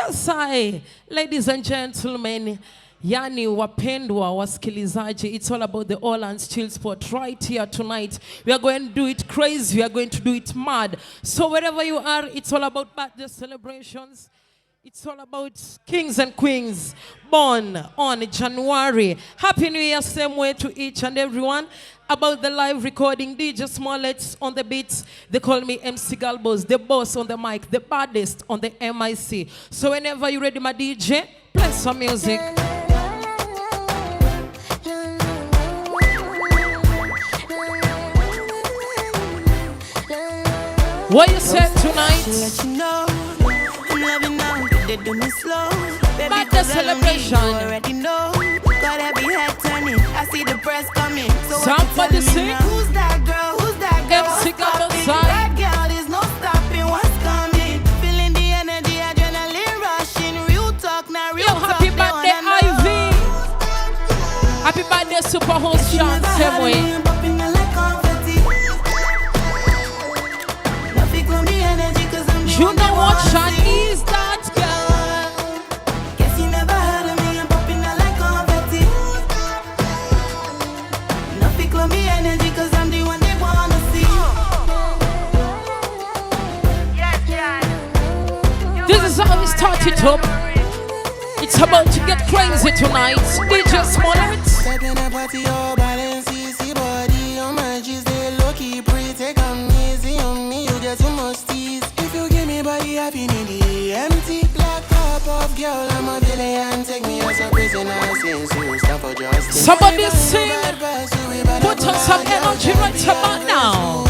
Yes, I, ladies and gentlemen, yani wapendwa wasikilizaji, it's all about the Orleans Chill Spot right here tonight. We are going to do it crazy, we are going to do it mad. So wherever you are, it's all about birthday celebrations. It's all about kings and queens born on January. Happy New Year, same way to each and everyone. About the live recording, DJ Smollett on the beats. They call me MC Galbos, the boss on the mic, the baddest on the MIC. So whenever you're ready, my DJ, play some music. What you said tonight? Let you know I'm loving now. They do me slow. Baby, Birthday 'cause I don't need celebration. You already know. Got every head turning. I see the press coming. So what you Somebody telling me sing. now? Who's that girl? Who's that girl? MC What's poppin'? Gabosai. That girl, there's no stopping. What's coming? Feeling the energy, adrenaline rushing. Real talk now, real Yo, talk. happy They birthday, wanna know. Ivy. Happy birthday, Super Host You Sean never heard of Semwe. me, I'm popping out like confetti. Nothing clone the energy, 'cause I'm the You one know they what wanna Sean see. is that girl. Guess you never heard of me, I'm popping out like confetti. Nothing clone me energy, 'cause I'm the one they wanna see. This is how we start it up. It's about to get crazy tonight. DJ Smollett. Step in a party, all balance, see body on my G's, they low-key pretty. Take 'em easy on me, you get too much tease. If you give me body, I feel in the empty. Black top off, girl, I'm a villain. Take me as a prisoner since you stand for justice. Somebody sing. Put on some energy right about now.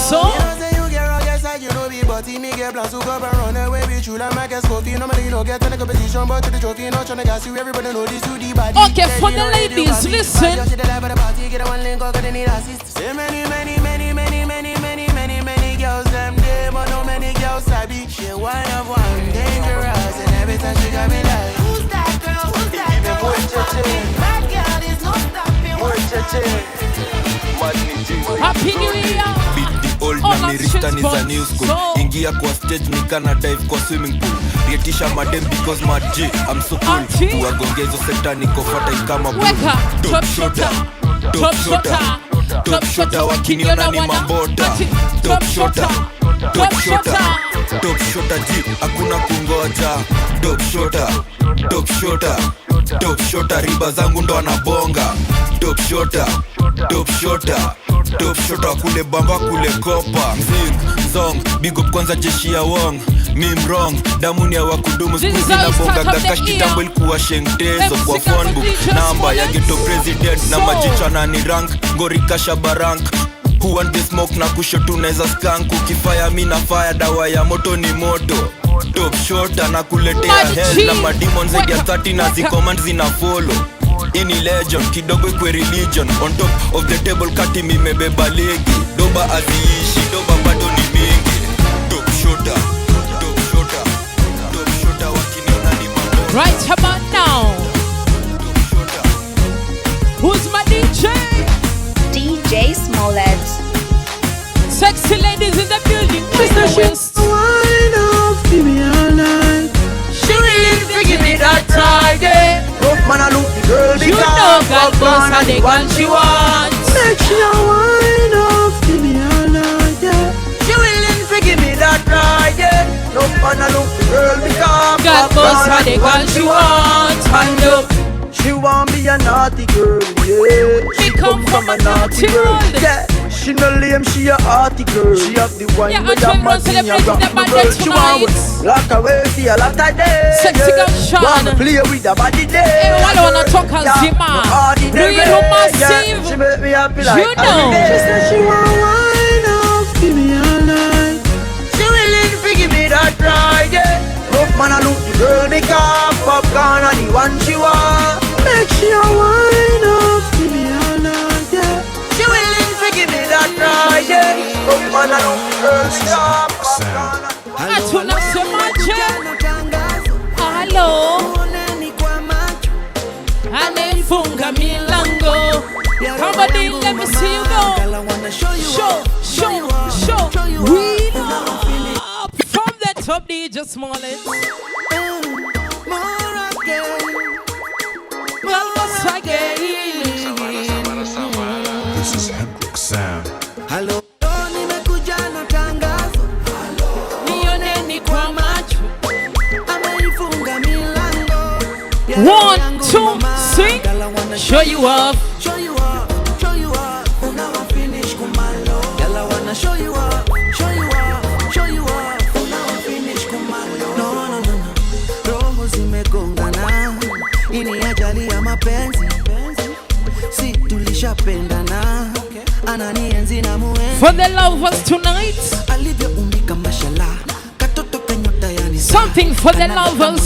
So? You know say you get rugged side, you know be body. Me get plans to go and run away with you like Michael Scofield. Normally you don't get any competition, but to the trophy, not tryna gas you. Everybody know this to the body. Okay, for the ladies, listen. Girl, she the life of the party, get a one link, 'cause they need assist. Say many, many, many, many, many, many, many, many girls them day, but no many girls I be. She one of one, dangerous, and every time she got me like, who's that girl? Who's that girl? What's poppin'? Bad girl, there's no stopping. What's poppin'? Happy New Year. Beat the old All na our ni Rista shit ni za spots. new school. So- Ingia kwa stage nikana dive kwa swimming pool. Rietisha madem because my G, I'm so cool. Auntie. Kuwagongezo hizo sekta niko fertile kama bull. Weka. Top Top shotter, shotter. top Top shotter, shotter. top shotter, wakiniona ni wana. mambota. Ati, Top top shotter, shotter. top Top shotter, shotter. top shotter G, hakuna kungoja. Top shotter, top shotter, top shotter, riba zangu ndo anabonga. Top shotter, top shotter, top shotter, kule bamba kule kopa. Mzing, zong, big up kwanza jeshi ya wong. Mim wrong, damu ni ya wakudumu This is siku how we zinabonga start up the gakash year. kitambo ilikuwa shengtezo MC kwa phone book. Gabo DJ Namba ya Smollett. ghetto president na So. majicho anani rank, ngori kasha barank. Who want the smoke na kushoto unaweza skank. Ukifire mi na fire, dawa ya moto ni moto. Top shota na kuletea Mad hell G. na mademon zaidi ya Weka, 30 na weka. zicommand zina follow. Ini legend kidogo ikwe religion. On top of the table kati mimebeba ligi. Doba aziishi, doba bado ni mingi. Top shota, top shota, top shota, wakiniona ni mambo. Right about now. Top shota. Who's my DJ? DJ Smollett. Sexy ladies in the building. Mr. West. Wine up, give me all night. She really give me that tight. Yeah. Rough man a look the girl You because know God popcorn boss and and the one girl she wants. Make she a wine up, give me all night, yeah. She willing to give me that ride, yeah. Rough man a look the girl because God boss popcorn and the girl she wants. Hand up. She want be a naughty girl, yeah. She come from a naughty girl, world. yeah. She no lame, she a arty girl. She have the wine Yeah, with a and mad in celebrating her the rock birthday girl. She want tonight. lock away for a lot of day. Sexy yeah. girl Sean. Want play with the body day. Eh, wale wanatoka Yeah, zima. no ordinary, Real yeah. massive. She make me happy like You know. every day. She said she want wine up, give me all night. She willing to give me that ride, yeah. Rough man a look the girl because popcorn and the one she want. Make she a wine up, give me all night, yeah. She willing to give me that ride, yeah. Rough man a look the girl because popcorn and the one. Hatunasemaje? Halo. Amefunga milango. Somebody let me see you go. Show, show, show. We up from the top, DJ Smollett. 1, 2, sing. Show you off. Show you off, show you off. Unawa finish kumalo. Girl, I wanna show you off, show you off, show you off. Unawa finish kumalo. No, no, no, no. Roho zimegongana. Ini ajali ya mapenzi. Si tulishapendana. Ananienzi na muenzi. For the lovers tonight. Alivyoumbika mashallah. Katoto kanyota yani. Something for the lovers.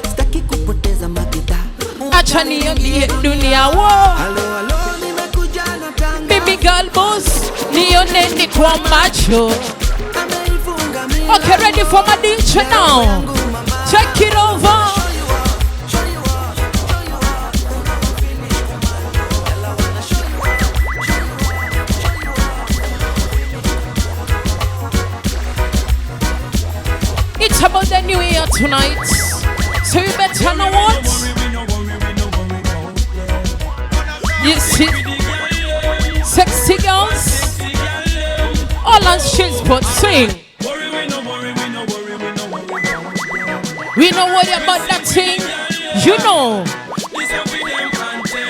Sitaki kupoteza makita. Acha niambie dunia wo. Halo, halo, nimekuja na tanga. Baby girl boss, nioneni kwa macho. Okay, ready for my DJ now. Take it over. It's about the new year tonight, so you better know what. You see, sexy girls, all on Chillspot sing. We no worry about that thing, you know.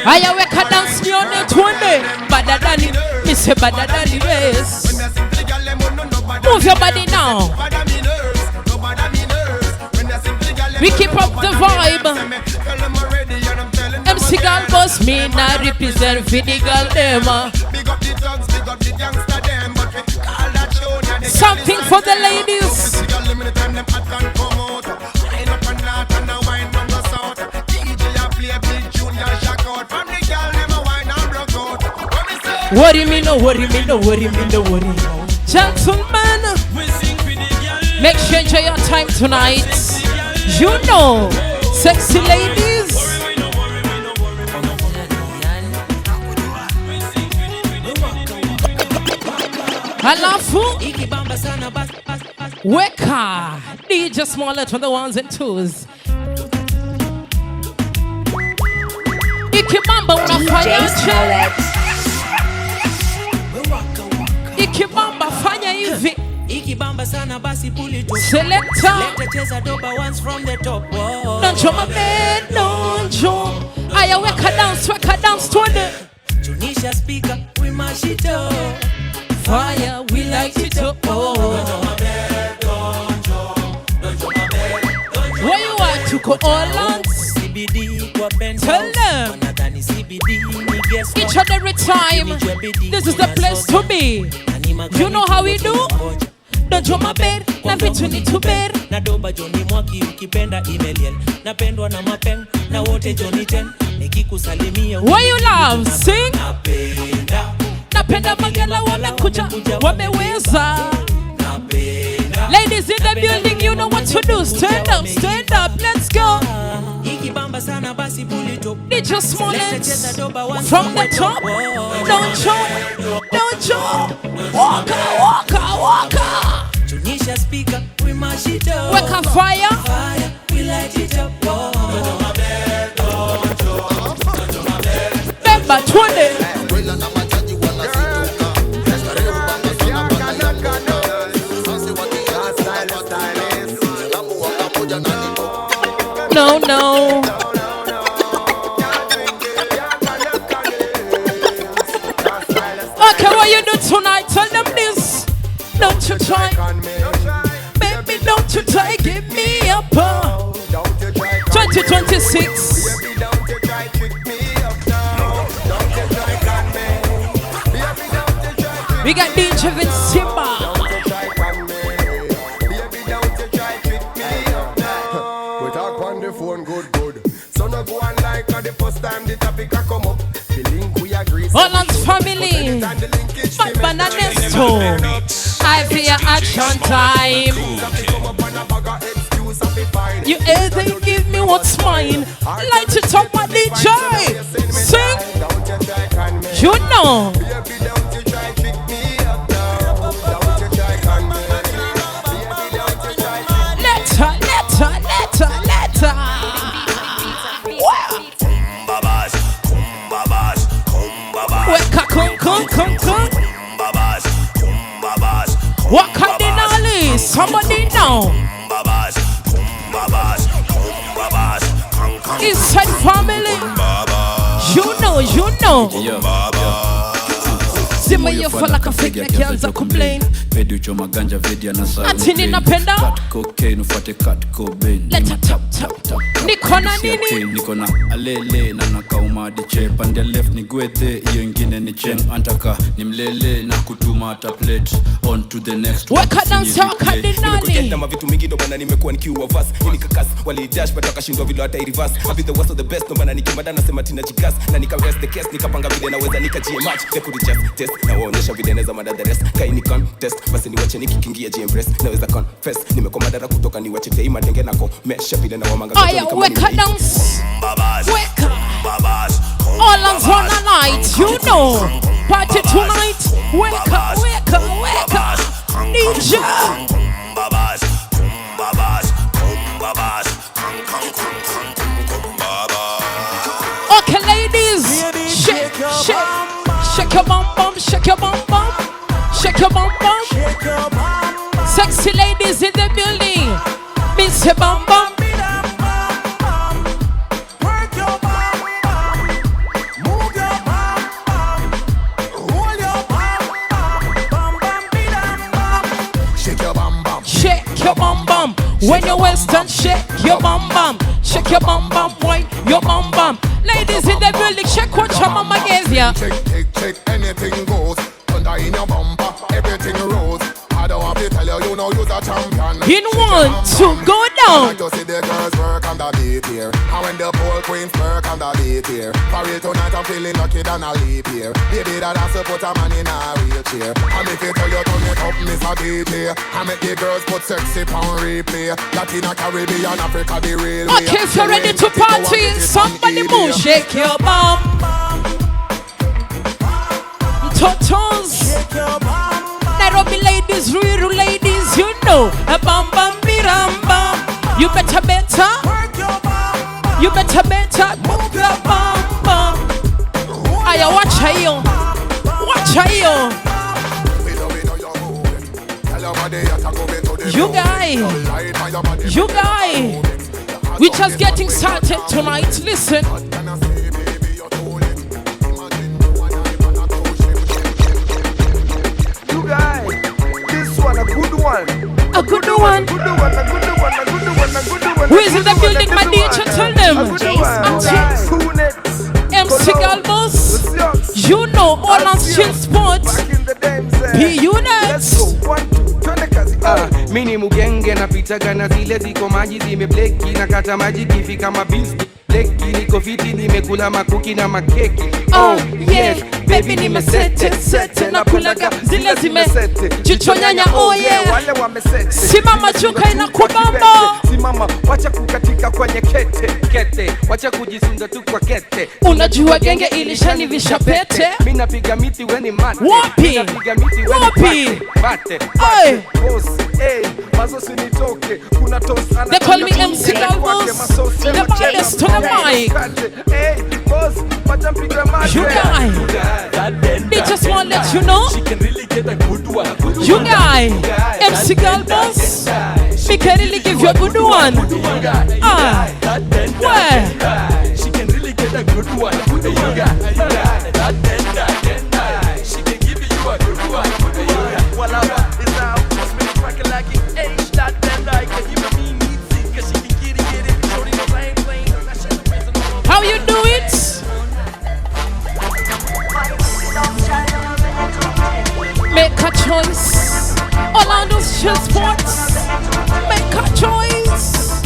I wake a dance me on it one day. Badadali, me say badadali race. Move your body now. We keep up the vibe. MC Girl Boss, me na represent for the girl them. Something for the ladies. Worry me no, worry me no, worry me no, worry. Gentlemen, make sure you enjoy your time tonight. You know, sexy ladies. Alafu weka DJ Smollett on the ones and twos. Ikibamba unafanya Ikibamba fanya hivi. Ikibamba sana basi pull it up. Selector. Let cheza doba once from the top. Donjo mabe donjo. Aya weka dance twende. Tunisha speaker we mash it up. Fire we light it up. Where you are to go all on CBD kwa Ben. Tell them. Each and every time, this is the place to be. You know how we do? Don't you my bed, na vitu ni to bed. Na doba Johnny Mwaki ukipenda email. Napendwa na mapen na wote Johnny 10 nikikusalimia. What you love, sing. Napenda. Napenda magala wamekuja, wameweza. Napenda. Ladies in the building, you know what to do. Stand up, let's go. Ikibamba sana basi pull it up. DJ Smollett from the top. Don't jump, don't jump. Walker, walker, walker. Tunisha speaker, we mash it up. Wake up fire. Fire, we light it up. Beba 20. No, no. Okay, what you do tonight? Tell them this. Don't you try. Baby, don't you try. Give me up. 2026. We got DJ Vince Simba. Holland's family, Bananesto, I fear action time. You either give me what's mine, light it up my DJ, sing, you know. Letter, letter, letter, letter. Weka kun kun kun kun. Wakadinali, somebody now. East Side family. You know, you know. Zima hiyo fala kafake na kianza complain. Pedi uchoma ganja vedi anasa. Ati ninapenda cut cocaine ufuate cut cobain. Let tap tap tap. Niko na nini? Niko na alele na nakauma diche pande left ni gwethe hiyo ingine ni chen antaka ni mlele na kutuma tablet on to the next. Weka dance ya kardinali. Na vitu mingi ndo bana nimekuwa nikiua verse. Ili kakas wali dash but wakashindwa vile hata reverse. Happy the worst of the best ndo bana nikimada nasema tina jigas na nika rest the case nikapanga vile naweza nikajie match. They could just test na waonyesha vile naweza mada the rest. Kaini contest basi niwache nikikingia gym rest naweza confess nimekuwa madara kutoka niwache tei madenge nako mesha vile na wamanga. Aya, weka dance. Weka. All hands on the night, you know. Party tonight. Weka, weka, weka. DJ. Okay, ladies. Shake, shake. Shake your bum bum, shake your bum bum. Shake your bum bum. Sexy ladies in the building. Miss your bum bum. Shake your bum bum. When you're western, shake your bum bum. Shake your bum bum, wine your bum bum. Ladies in the building, shake what your mama gave ya. Shake, shake, shake, anything goes. Thunder in your bumper, everything rolls. I don't have to tell you, you know you're a champion. In 1, 2, go down. I like to see the girls work on the beat here. And when the pole queens work on the beat here. For real tonight I'm feeling lucky than a leap here. Baby, that has to put a man in a wheelchair. And if you tell you turn it up, Miss a DJ. I make the girls put sexy pound replay. Latina, Caribbean, Africa, the real way. Okay, if you're ready to party, somebody move, shake your bum. Totos. Nairobi ladies, Ruiru ladies, you know. A bam bam biram bam. You better better. You better better. Move your bam bam. Aya, watch hiyo. Watch hiyo. You guy. You guy. We just getting started tonight. Listen. A good one. A good one. A good one. A good one. A good one. A good one. Who is in the building, my DJ? Tell them. MC Galbos. You know, all on chill sports. Be units. Mini mugenge napitaga na zile ziko maji zimebleki na kata maji kifika mabisi. Leki niko fiti nimekula makuki na makeki. Oh yeah, baby nimesete sete na kulaga zile zime jicho nyanya. Oh yeah, wale wamesete. Simama chuka inakubamba. Simama wacha kukatika kwenye kete kete, wacha kujisunza tu kwa kete. Unajua genge ilishanivisha pete. Mimi napiga miti we ni mate. Wapi? Napiga miti we ni wapi? Bate. Oi. Boss, eh, mazo sinitoke. Kuna toss ana. They call me MC Galbos. The baddest to the mic. Hey, boss, wacha mpiga mate. You guy. They just want to let you know. She can really get a good one. You guy. MC Galbos. Me can really give you a good one. Ah. Where? She can really get a good one. You guy. She can give you a good one. How you do it? Make a choice. Orlando's Chill Sports. Make a choice.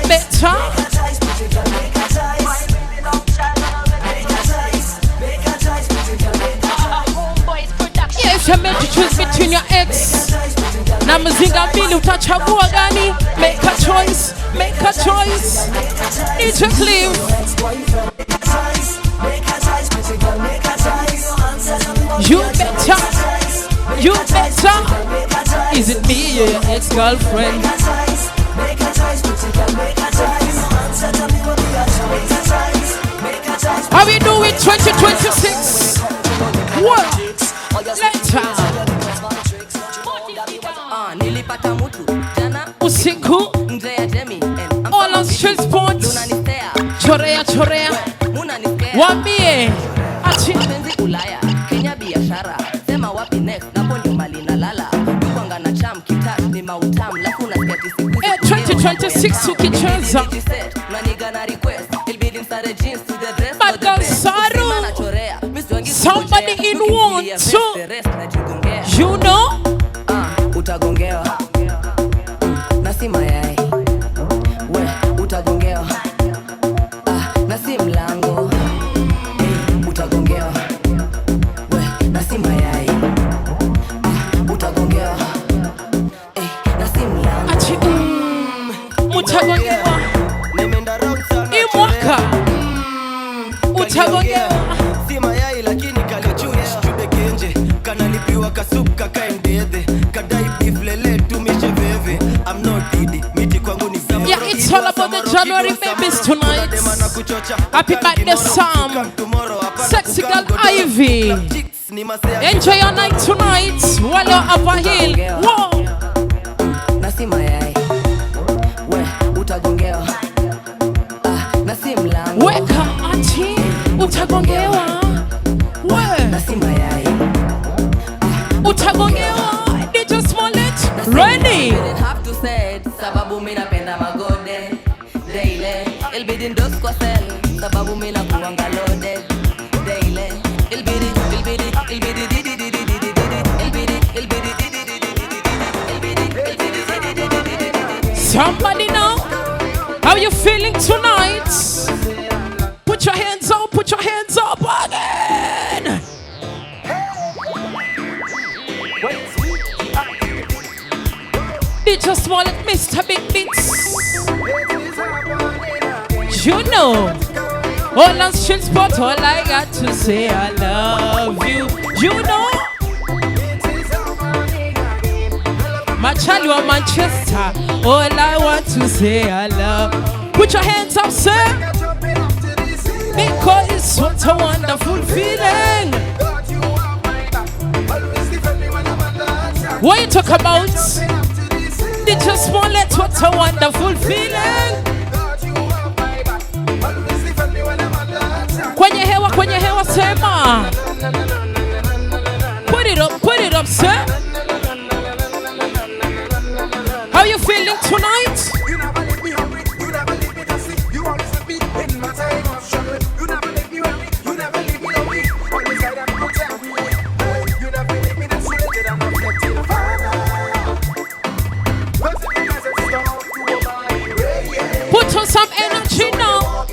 Better. Yeah, if you're meant to choose between your ex na mzinga mbili utachagua gani? Make a choice, make a choice. DJ Cliff. You better, you better. Is it me or your ex-girlfriend? How we do it 2026? What? Later. Usiku. All on street sports. Chorea, chorea. Wambie. Achi. Ulaya, Kenya biashara. Sema wapi next, napo ndio mali nalala. Tukwanga na cham kitat ni mautam, lafu nasikia tisiku. 2026 ukicheza. Bad girl Saru. Somebody in 1, 2. You know? Utagongewa. Na si mayai. We, utagongewa. Na si mlango. Utagongewa. We, na si mayai. Utagongewa. Na si mlango. Achi, mutagongewa. Imwaka. Utagongewa. Si mayai lakini kalichuch chude genje. Kanalipiwa kasup kakae ndethe. Kadai beef lele tumishe veve. I'm not didi. Miti kwangu ni sama. Yeah, it's all about the January babies tonight. Happy birthday, Sam. Sexy girl Ivy. Enjoy your night tonight. Wallo Upper Hill. Whoa. Na si mayai. We, utagongewa. Na si mlango. Weka ati utagongewa. We. Na si mayai. Utagongewa. DJ Smollett. Ready. Didn't have to say it, sababu mimi napenda magode. Daily. Ilbidi ndos kwa cell, sababu mimi nakuanga loaded. Daily. Ilbidi, ilbidi, ilbidi, di di di di di di di. Ilbidi, ilbidi, di di di di di di di. Ilbidi, ilbidi, di di di di di di. Somebody now, how you feeling tonight? Put your hands up, put your hands up again. DJ Smollett, Mr. Big Beats. You know, all on street spot, all I got to say, I love you. You know, Machali wa Manchester, all I want to say, I love. Put your hands up, sir. Because it's what a wonderful feeling. What you talk about? DJ Smollett, what a wonderful feeling. Kwenye hewa sema. Put it up, sir. How you feeling tonight? Put on some energy now.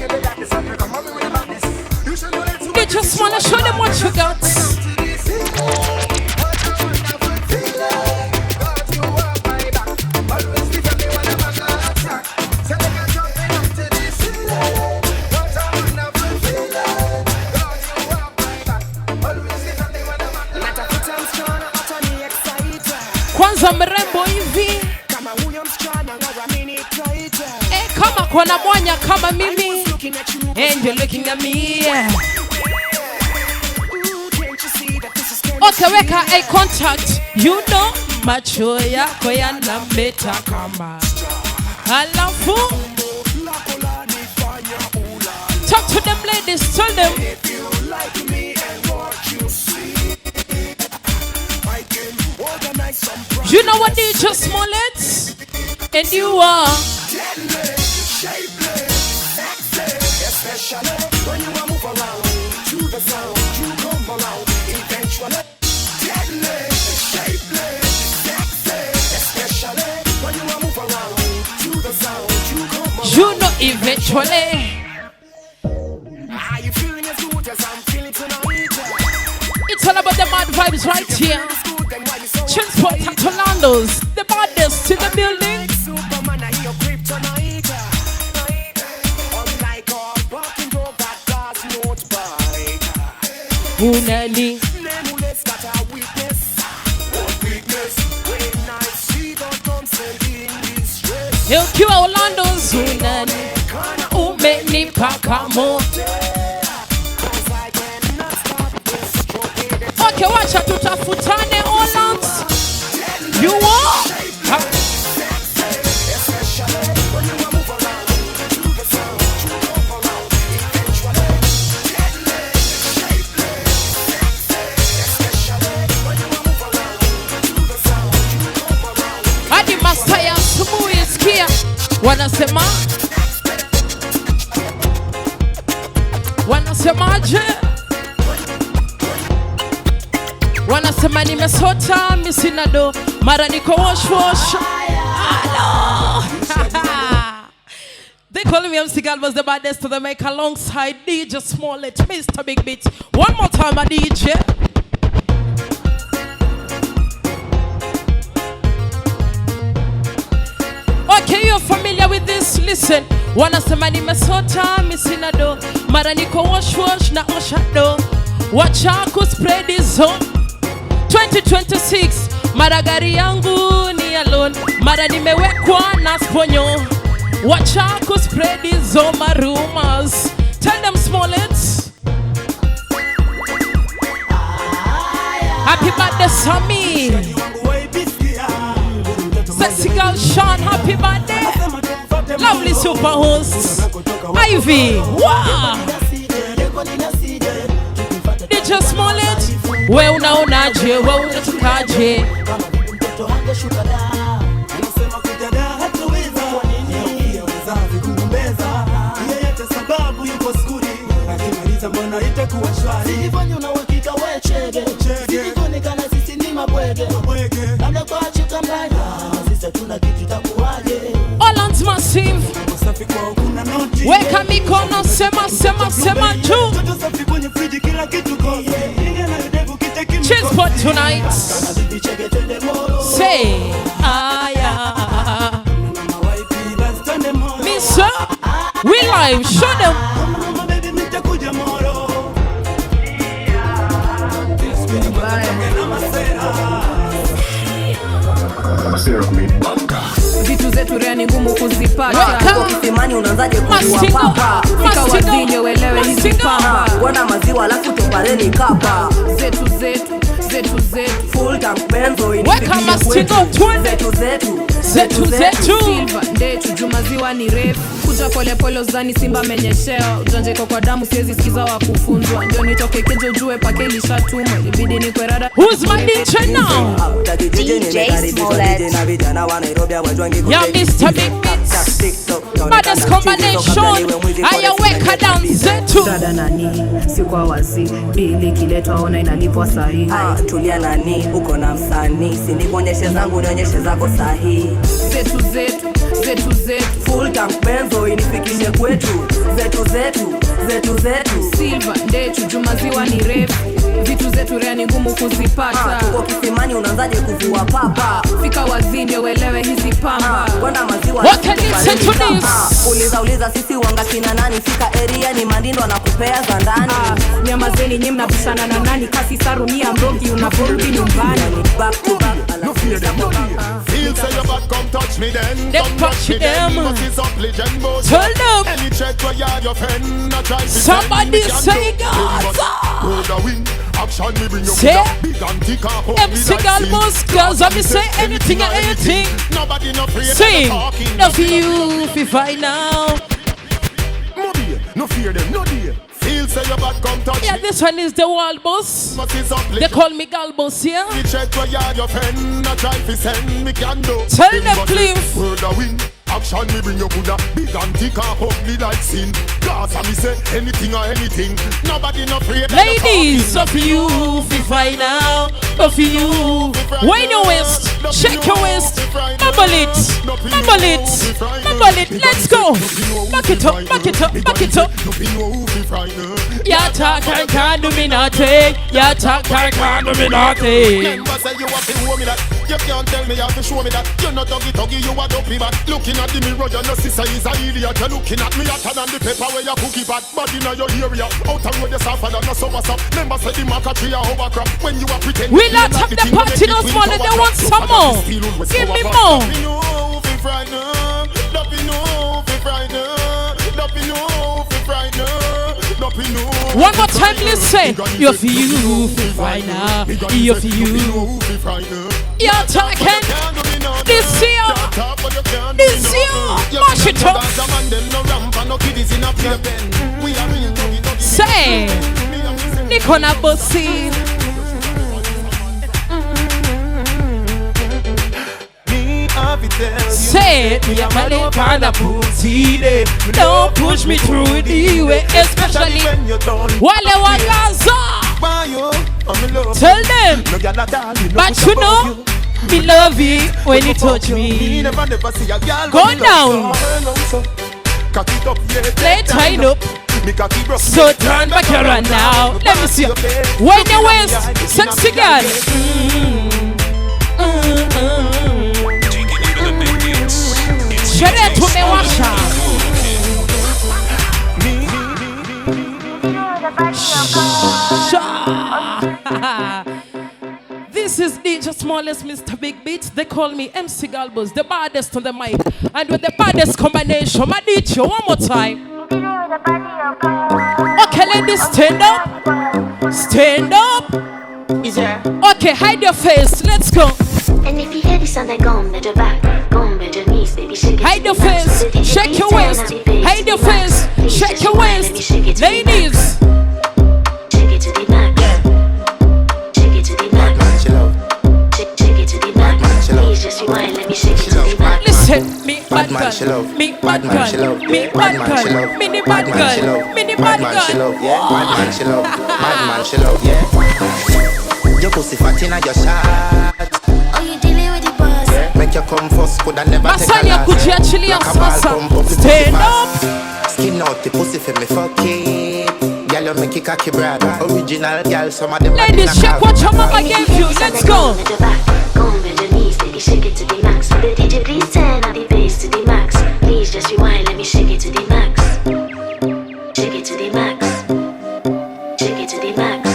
They just wanna show them what you got. Kwanza mrembo hivi kama kona mwanya kama mimi, and you're looking at me. Okay, weka a contact. You know, macho yako yanameta kama. Alafu talk to them ladies, tell them. You know what, DJ Smollett? And you are shapeless, sexy, especially when you are move around to the sound, you come around eventually. Deadly, shapeless, sexy, especially when you are move around to the sound, you come around. You know eventually. Are you feeling as good as I'm feeling tonight? It's all about the mad vibes right here. Chillspot at Orlando's, the baddest in the building. Superman, I hear kryptonite. Unlike a barking dog that does not bite. Unani. Nameless got a weakness. What weakness? When I see the damsel in distress. Ukiwa Orlando's, unani. Umenipaka moto. Wacha tutafutane Orlands. You are hadi masaa ya asubuhi, sikia wanasema, wanasemaje? Wanasema nimesota, mi sina do, mara niko wash wash. Hello. They call me MC Galvas, the baddest to the make, alongside DJ Smollett, Mr. Big Beat. One more time, a DJ. Okay, you're familiar with this. Listen. Wanasema nimesota, mi sina do, mara niko wash wash na osha do. Wacha kuspread hizo 2026, mara gari yangu ni alone, mara nimewekwa na sponyo. Wacha kuspread hizo marumors. Tell them Smollett. Happy birthday Sammy. Sexy girl Sean, happy birthday. Lovely super host Ivy. Wow. DJ Smollett, we unaonaje, we unatakaje? Orlands Massive, weka mikono, sema sema sema juu. Cheers for tonight. Say aya. Misa, we live, show them. Vitu zetu rea ni ngumu kuzipata. Kisimani unaanzaje kujua papa? Fika wazini uelewe hizi pamba. Wana maziwa alafu topareni kapa. Zetu zetu, zetu zetu. Full tank benzo weka mastingo twende. Zetu zetu, zetu zetu. Silva ndetu juu maziwa ni refu. Kuja pole pole uzani simba menyesheo. Ujanja kwa damu siwezi sikiza wa kufunzwa. Ndio nitoke kejo ujue pake ilishatumwa. Ilibidi nikwe rada. Who's my DJ now? DJ Smollett. Yeah, Mr. Big Beats. Baddest combination. Aya weka down zetu. Dada nani, si kwa wazi. Bili kiletwa ona inalipwa sahi. Tulia nani, uko na msanii. Si nikuonyeshe zangu, nionyeshe zako sahi. Zetu zetu, zetu zetu. Full tank benzo inifikishe kwetu. Zetu zetu, zetu zetu. Silva ndetu juu maziwa ni refu. Vitu zetu rea ni ngumu kuzipata. Tuko kisimani unaanzaje kuvua papa? Fika wazini uelewe hizi pamba. Bwana maziwa. What can you say to this? Uliza uliza sisi wanga kina nani? Fika area ni mandindo anakupea za ndani. Nyamazeni nyinyi mnabishana na nani? Kasi sarumia mrogi unaporudi nyumbani. Back to back. No fear them, no fear. Feel say your bad, come touch me then. Come touch them. Tell them. Any check where you are your friend. I try to somebody say Gaza. Action me bring you big and thick up. MC Galmos, girls, I me say anything and anything. Nobody no afraid. Sing. No for you, fi fight now. No fear them, no dear. Feel say your bad, come touch. Yeah, this one is the world boss. They call me girl boss here. Tell them, Cliff. Action me bring your Buddha, big and thick and ugly like sin. Gaza me say anything or anything. Nobody no afraid. Ladies, of you, fi fight now, of you. Wind your waist, shake your waist, mumble it, mumble it, mumble it. Let's go. Back it up, back it up, back it up. Ya talk and can't do me nothing. Ya talk and can't do me nothing. Remember say you have to show me that. You can't tell me you have to show me that. You're not doggy doggy, you a dopey bat. Looking at the mirror, you no sister is a idiot. You're looking at me hotter than the paper where you cookie pot. Body now your area. Out and road you suffer than no summer sap. Remember say the market tree a hovercraft. When you are pretend we not have the party no smaller, they want some more. Give me more. One more time, listen. You're for you, right now. You're for you. You're talking. This year. This year. Mash it up. Say. Niko na bossy. Say it, me a don't push me through the way, especially when you done. Wale wagaza. Tell them, but you know, me love you when you touch me. Go down. Play tied up. So turn back around now. Let me see you. When you waist, sexy girl. Sherehe tumewasha. This is DJ Smallest, Mr. Big Beat. They call me MC Galbos, the baddest on the mic. And with the baddest combination, my DJ, one more time. Okay, ladies, stand up. Stand up. Okay, hide your face. Let's go. And if you hear the sound, I go better back, go better knees, baby, shake it. Hide your face, shake your waist. Hide your face, shake your waist. Ladies, shake it to the max. Shake it to the max. Shake it to the max. Please just rewind, let me shake it to the max. Listen, me bad girl, me bad girl, me bad girl, me the bad girl, me the bad girl. Mad man, she love, mad man, she love, yeah. Your pussy fat inna your shirt. Oh, you dealing with the boss. Make you come first, coulda never take a Masani ya last. kujiachilia Like a ball sasa. pump up the pussy Stand fast. up. Skin out the pussy for me fuck it. Girl, you make it cocky brad. Original girl, some of them Ladies, shake what your mama gave you. Let's go. Go bend your knees, baby, shake it to the max. The DJ, please turn up the bass to the max. Please just rewind, let me shake it to the max. Shake it to the max. Shake it to the max.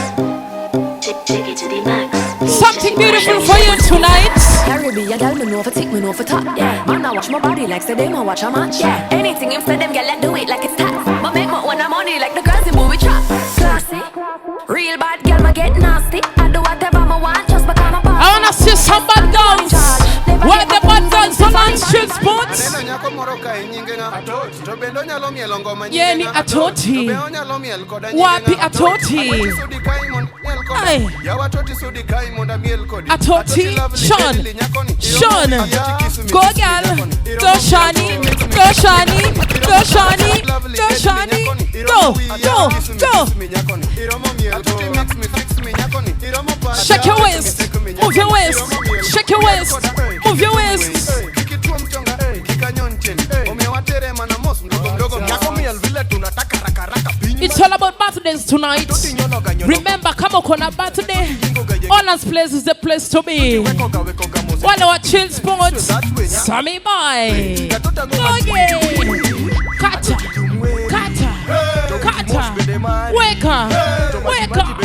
Shake it to the max. Something beautiful for you tonight. Caribbean girl, me know for tick, me know for top. Yeah. Man, I watch my body like say them, I watch a match. Yeah. Anything him say them, girl, I do it like it's tax. But make my own money like the girls in movie trap. Classy, real bad girl, ma get nasty. I do whatever I want, just because I'm a boss. I wanna see some bad girls. Where the bad girls on and street sports? Yeah, ni atoti. Wapi atoti? Ay. Atoti, Sean, Sean, go girl, go Shani, go Shani, go Shani, go Shani, go, go, go. Shake your waist, move your waist, shake your waist, move your waist. It's all about birthdays tonight. Remember, kama uko na birthday, Honors Place is the place to be. One our chill sports, Sammy boy. Okay. Kata, kata, kata. Wake up, wake up,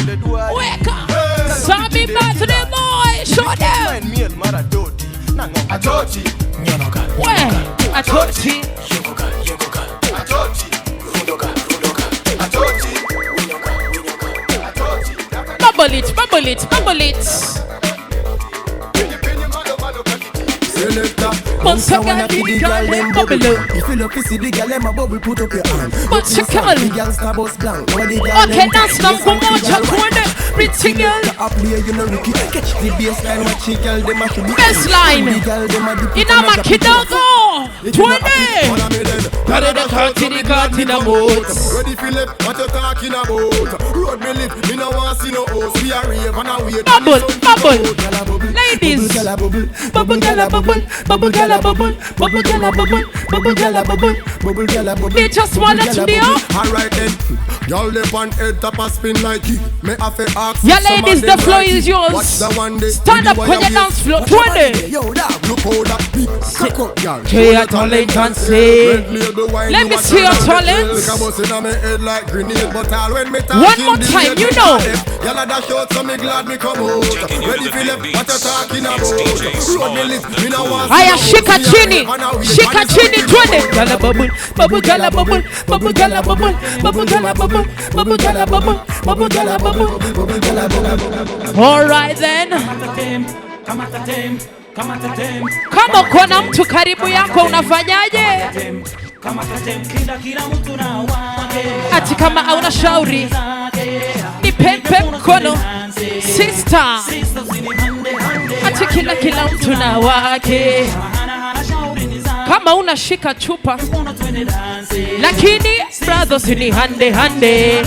wake up. Sammy birthday boy, show them. Where? Atoti. Bubble it, bubble it, bubble it. Once again, the girl them bubble. If you look to see the girl them a bubble, put up your hand. But you can't. The girl star bus blank. Okay, dance now, come on, twende. Pretty girl. Up here, you know Ricky. Catch the baseline, watch the girl them a should be. Baseline. Inama kidogo. Twende. Ready Philip, what you talking about? Road me live, me no want see no host. We are rave and a wait. Bubble, bubble. Ladies. Bubble, gala, bubble, bubble, gala, bubble, bubble, gala, bubble, bubble, gala, bubble, bubble, gala, bubble. They just want to be up. Alright then, y'all live on head top a spin like it. Me have to ask. Yeah, ladies, the floor is yours. Stand up on your dance floor. 20. Yo, dog, look how that big cock up, y'all. Show your talent and dance. Red label wine, Let you me a see your turn on the talents. drill. Liquor bust inna me head like grenade, but all when me One talking, more the time, lady you know. left. Y'all a dash out, so me glad me come out. Ready for left, what you talking about? Road me lit, me no want Aya, see no shika house. Me a chini, rave and a wait, shika and it's chini, wicked. twende. Gala bubble, bubble, gala bubble, bubble, gala bubble, bubble, gala bubble, bubble, gala bubble, bubble, gala bubble. All right then. Kama uko na mtu karibu yako unafanyaje? Ati kama hauna shauri ni pepe mkono sister. Ati kila kila mtu na wake. Kama unashika chupa lakini brothers ni hande hande.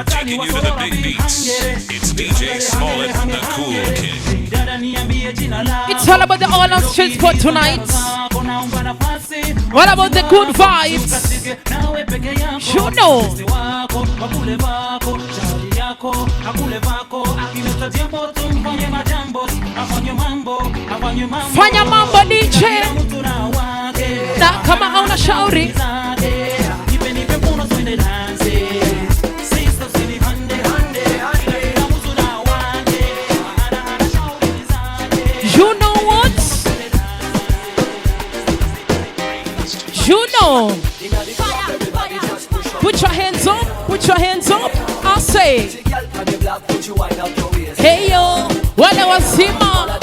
Taking you to the big beats. It's DJ Smollett, the Cool King. It's all about the All Out Street Sport tonight. What about the good vibes? You know. Fanya mambo DJ. Na kama hauna shauri You know what? You know. Put your hands up, put your hands up. I say, hey yo, wale wazima.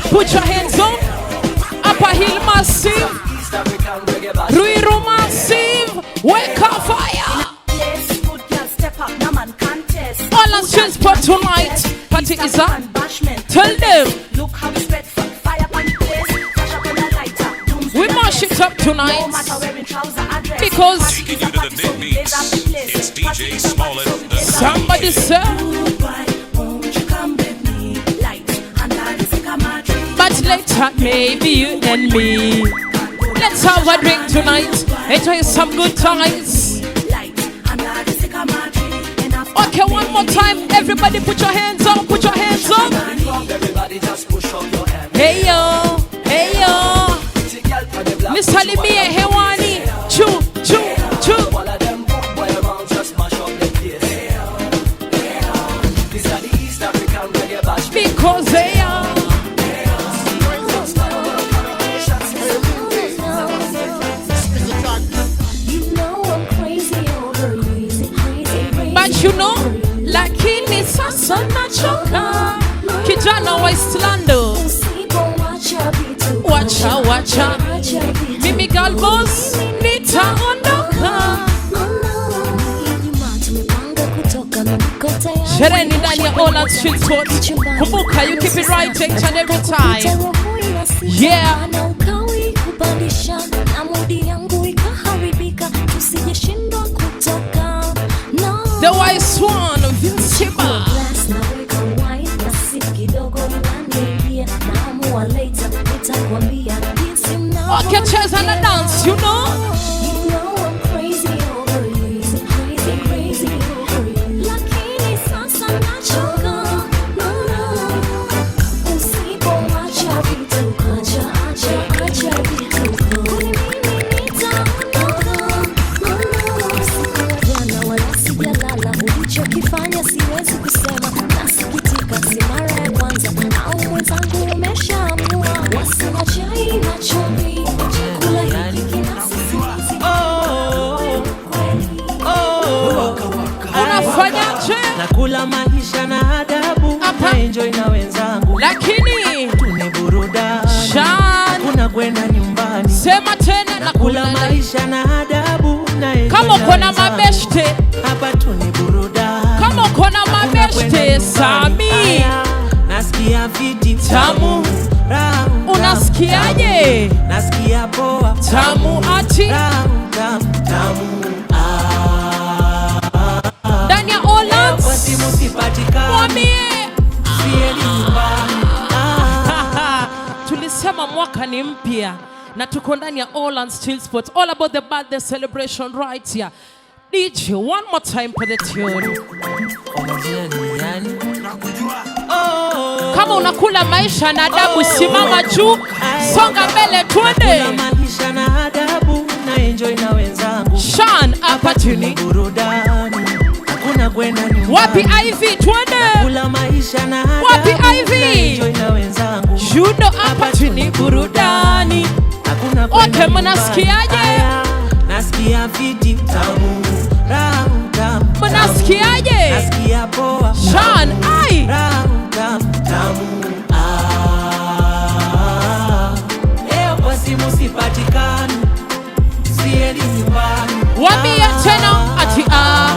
Put your hands up. Upper Hill Massive, Ruiru Massive, wake up fire. All on street spot tonight. Party is up. Tell them. We mash it up tonight. Because Taking you to the big beats. It's DJ Smollett, the Cool somebody King. said, but later maybe you and me. Let's have a drink tonight. Enjoy some good times. Okay, one more time. Everybody put your hands up, put your hands up. Hey yo, hey yo. Nisalimie hewani. Chu, chu, chu. Because they are. But you know, lakini sasa nachoka. Kijana wa Islando. Wacha, wacha. Mimi girl boss, nitaondoka. Sherehe ni ndani ya All Out Street Sport. Kumbuka, you keep it right each and every time. Yeah. Na ukawi kupandisha na mudi yangu ikaharibika, tusijeshindwa kutoka. No. The wise one, Vince Chiba. Glass naweka wine na sip kidogo inaniingia, naamua later nitakwambia jinsi mnavyo- Okay, cheza na dance, you know. You know I'm crazy over you, crazy, crazy over you. Lakini sasa nachoka, no, no. Usipoacha vituko, acha, acha, acha vituko. Kwani mimi nitaondoka, no, no. Siku ya jana wala sijalala, ulichokifanya siwezi kusema. Nasikitika, si mara ya kwanza, au mwenzangu umeshaamua. Wasina chai na chumvi, chakula hiki kinasisitiza. Unafanyaje? Nakula maisha na adabu, na enjoy na wenzangu, lakini tune burudani, Shan. kuna kwenda nyumbani. Sema tena, nakula maisha na adabu, na enjoy Kama uko na wenzangu. mabeshte, hapa tune burudani, kama uko na Hakuna kwenda mabeshte, nyumbani. Sami. Aya, nasikia fiti Tamu. Ramu, Unasikiaje? tamu. Nasikia poa Tamu ati Ramu, tamu, tamu. ndani ya All Leo kwa Out. simu sipatikani. Mwambie Siendi nyumbani. Tulisema mwaka ni mpya na tuko ndani ya All Out Chill Spot, all about the birthday celebration right here. DJ, one more time for the tune. Kwa majina ni nani? Kama unakula maisha na adabu, simama juu, songa mbele, twende. Maisha na adabu na enjoy na wenzangu. Shan hapa chini. Burudani. Hakuna kwenda nyumbani. Wapi Ivy, twende. Nakula maisha na adabu. Wapi Ivy? Na enjoy na wenzangu. Judo hapa chini burudani. Hakuna kwenda Okay, mnasikiaje? Nasikia fiti tamu. Raha tamu. Mnasikiaje? Nasikia poa. Shan ai. Raha tamu tamu. Ah. Leo kwa simu sipatikani. Siendi nyumbani. Wambie tena ati ah.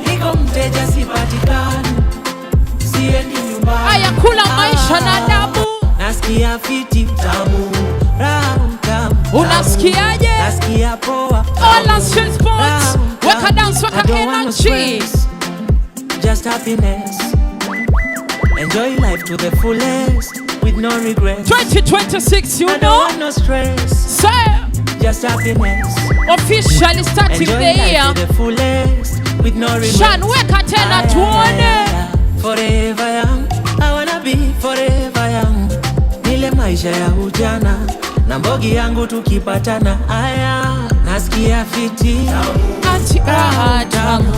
Niko mteja sipatikani. Siendi nyumbani. Aya, kula maisha na adabu. Nasikia fiti tamu. Raha tamu. Unasikiaje? Nasikia poa. All on street sports. Weka dance, weka energy. Just happiness. Enjoy life to the fullest with no regrets. 2026, you I don't know. want no stress. Sir. Just happiness. Officially starting Enjoy the life year. to the fullest with no regrets. Shan, weka tena tuone. Forever young, I wanna be forever young. Nile maisha ya ujana na mbogi yangu tukipatana. Aya, nasikia fiti. Ati raha tamu.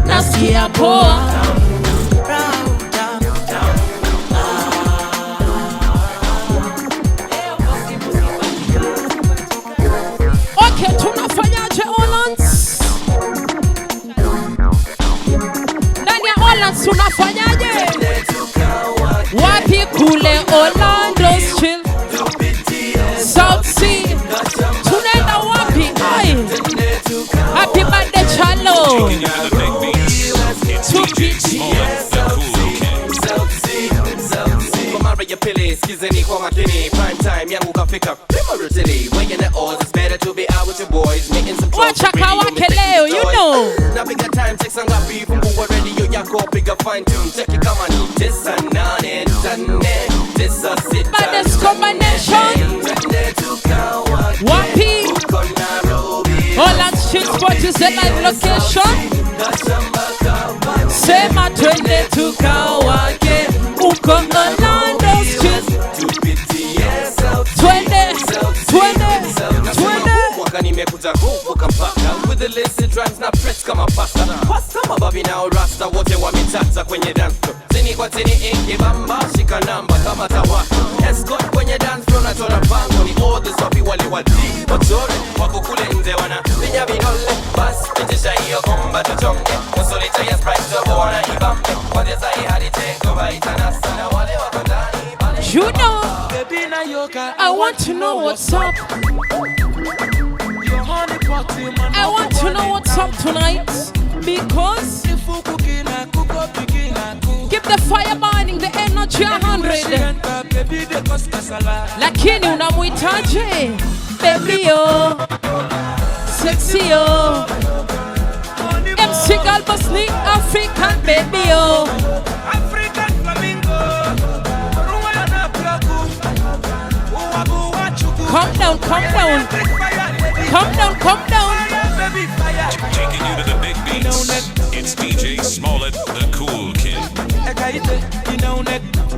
Nasikia poa. Okay, tunafanyaje Olans? Ndani ya Olans tunafanyaje? Wapi kule Orlando's chill? South Sea. Tunaenda wapi? Ai. Happy birthday Chalo. Taking you to the big beats. It's DJ Smollett, the cool king. Kwa mara ya pili, skizeni kwa makini. Prime time yangu kafika. Pima rutili. Weighing the odds, it's better to be out with your boys. Making some trolls. Wacha kawake leo, you know. Napiga time check saa ngapi? Fungua radio yako, piga fine tune. Cheki kama ni 9, 8, 8, 9, 6. Baddest combination. Wapi? Holland Street Sport is the live location. Sema twende tukawake uko Orlando Street. Twende, twende, twende. Mwaka nimekuja kuvuka mpaka with the illicit rhymes na press kama pasta. Pasta mababi na rasta wote wametata kwenye dance floor. Tini kwa tini ingi bamba shika namba kama tawaka. Escort kwenye dance floor na chora pango ni all the swapi wale wadi. Wachore wako kule nje wana pinya vidole. Bas pitisha hiyo bomba tuchonge. Usolita ya Sprite turbo wana ibambe. Kwanzia sahi hadi take over itanasa na wale wako ndani. You know, Baby, na yoga. I want to know what's up. I want to know what's up tonight because keep the fire burning, the energy 100. Lakini unamuitaje? Baby yo, sexy yo, MC Galbus ni African baby yo. African flamingo. Calm down, calm down. Calm down, calm down. Taking you to the big beats. It's DJ Smollett, the cool king.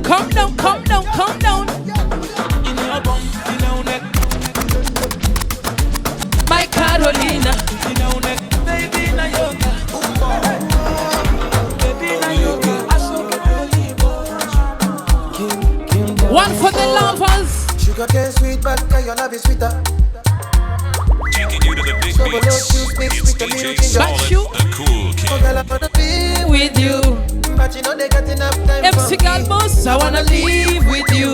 Calm down, calm down, calm down. My Carolina. One for the lovers. Sugar cane sweet, but your love is sweeter. Taking you to the big beats. It's DJ Smollett, the cool king. Oh, girl, I wanna be with you. But you know they got enough time MC Galbus, I wanna live with you.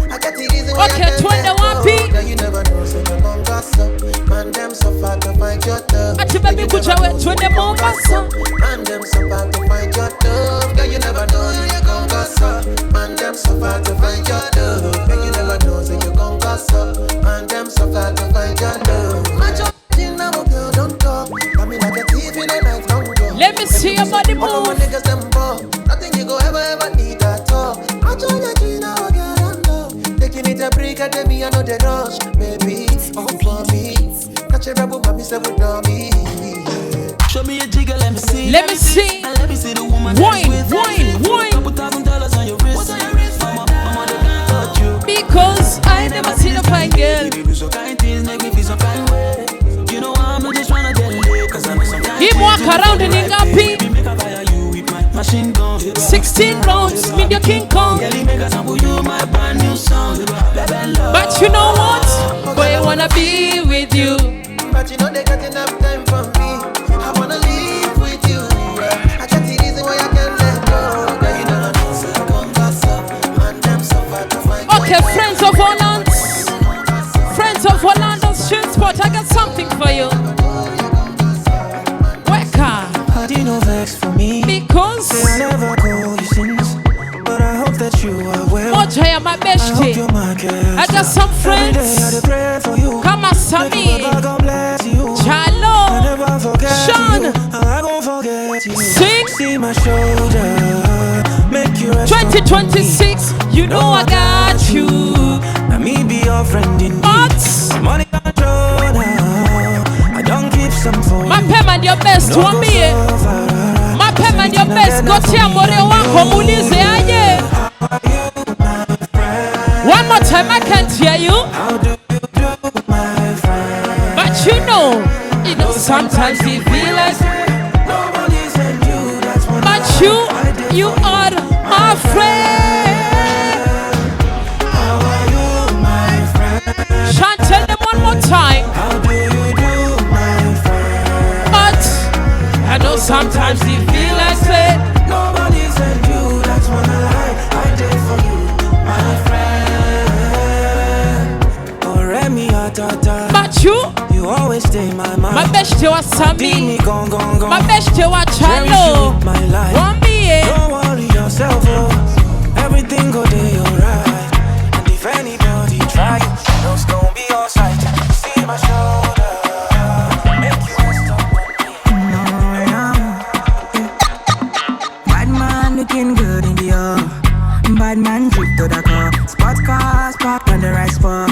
I got the reason why Okay, twende wapi? Girl, you never know, so you gon' gossip. Man, them so far to find your love. Ati baby kuja we twende Mombasa. Man, them so far to find your love. Girl, you never know, so you gon' gossip. Man, them so far to find your love. Girl, you never know, so you gon' gossip. Man, them so far to find your love. Girl, don't talk. Got me like a thief in the night, don't go. Let me see your body move. All of my niggas them ball. Nothing you go ever ever need at all. I join your dream now, girl, I know. Taking it a break at me, I know the rush. Baby, all for me. Catch a rebel, mommy say with me. Show me a jigger, let me see. Let me see. And let me see the woman. Wine, wine, make me feel some kind way. You know I'm not just tryna get laid, 'cause I know sometimes Hii mwaka round ni ngapi? Machine gun. 16 rounds, me your King Kong. Girl, make a sample you my brand new song. Baby, love. But you know what? Boy, I wanna be with you. But you know they got enough time for me. I wanna live with you. I can't see reason why I can't let go. Girl, you know I'm so man, them so far to find. Okay, friends of Orlando, friends of Orlando's Chillspot, I got something for you. Weka. Party no vex for me. Because say I never call you since, but I hope that you are well. Moja ya mabeshte. I got some friends. Kama Sami, Chalo, Sean, Sing. See my shoulder, make you rest 2026, you know I got you. Now me be your friend indeed. But money control now. I don't keep some for you. Mapema ndio best, tuambie. Mapema ndio best, gotea more wako muulize aje. One more time, I can't hear you. But you know sometimes you feel like, but you are my friend. Sean, tell them one more time. But I know sometimes you feel like say, nobody said you, that's one lie I did for you, my friend. But you always stay my mind. Mabeshte wa Sami, mabeshte wa Chalo, wambie. Don't worry yourself, oh. Everything go day alright. And if anybody try you, those gon' be on sight. See my shoulder, make you rest up on me. Bad man looking good in the air. Bad man drip to the car. Spot cars parked on the right spot.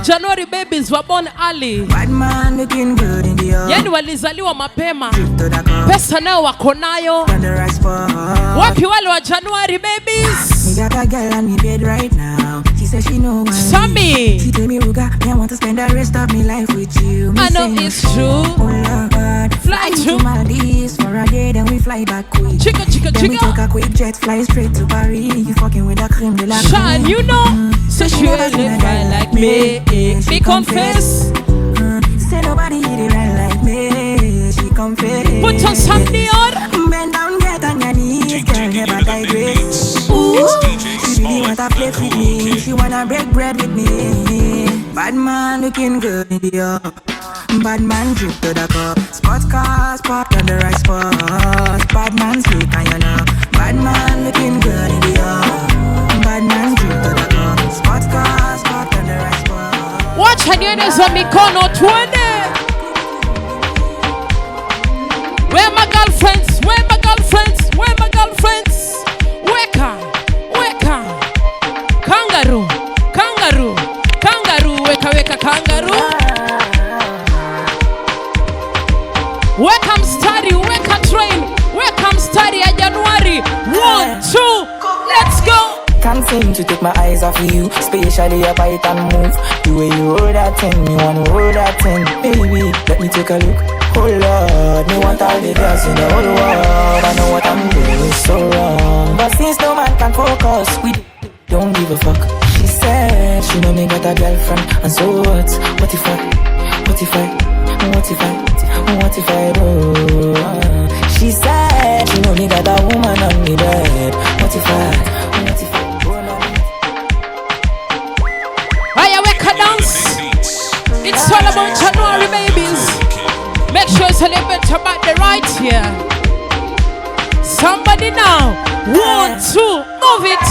January babies were born early. Bad man looking good in the air. Yani walizaliwa mapema. Pesa nayo wako nayo. Wapi wale wa January babies? Me got a girl on me bed right now. She says she know my Sammy. She tell me Ruga, me I want to spend the rest of me life with you. Me I know it's true. Oh Lord, fly to Maldives for a day, then we fly back quick. Chica, chica, then chica. we take a quick jet, fly straight to Paris. You fucking with a creme de la creme. Sean, you know, so she really fly like me. She confess. Say nobody hit it right like me. She confess. Put on some Dior. Bend down, get on your knees, girl, never digress. Ooh, she really wanna flex with me. She wanna break bread with me. Bad man looking good in the air. Bad man drip to the cup. Spot cars parked on the right spot. Bad man slick and you know. Bad man looking good in the air. Bad man drip to the cup. Spot cars parked on the right spot. Wacha nione za mikono twende. Where my girlfriends? Where my girlfriends? Where my girlfriends? Weka, weka. Kangaroo, kangaroo, kangaroo. Weka, weka, kangaroo. Weka mstari, weka train, weka mstari ya Januari. 1, 2, let's go. Can't seem to take my eyes off of you. Spatially a bite and move. The way you roll that thing, me wanna roll that thing. Baby, let me take a look. Oh Lord, me want all the girls in the whole world. I know what I'm doing is so wrong, but since no man can focus, we don't give a fuck. She said she know me got a girlfriend, and so what? What if I? What if I? What if I? What if I do? She said she know me got a woman on me bed. What if I? What if I? Aya, weka dance. It's all about January babies. Make sure you celebrate your birthday right here. Somebody now. 1, 2, move it.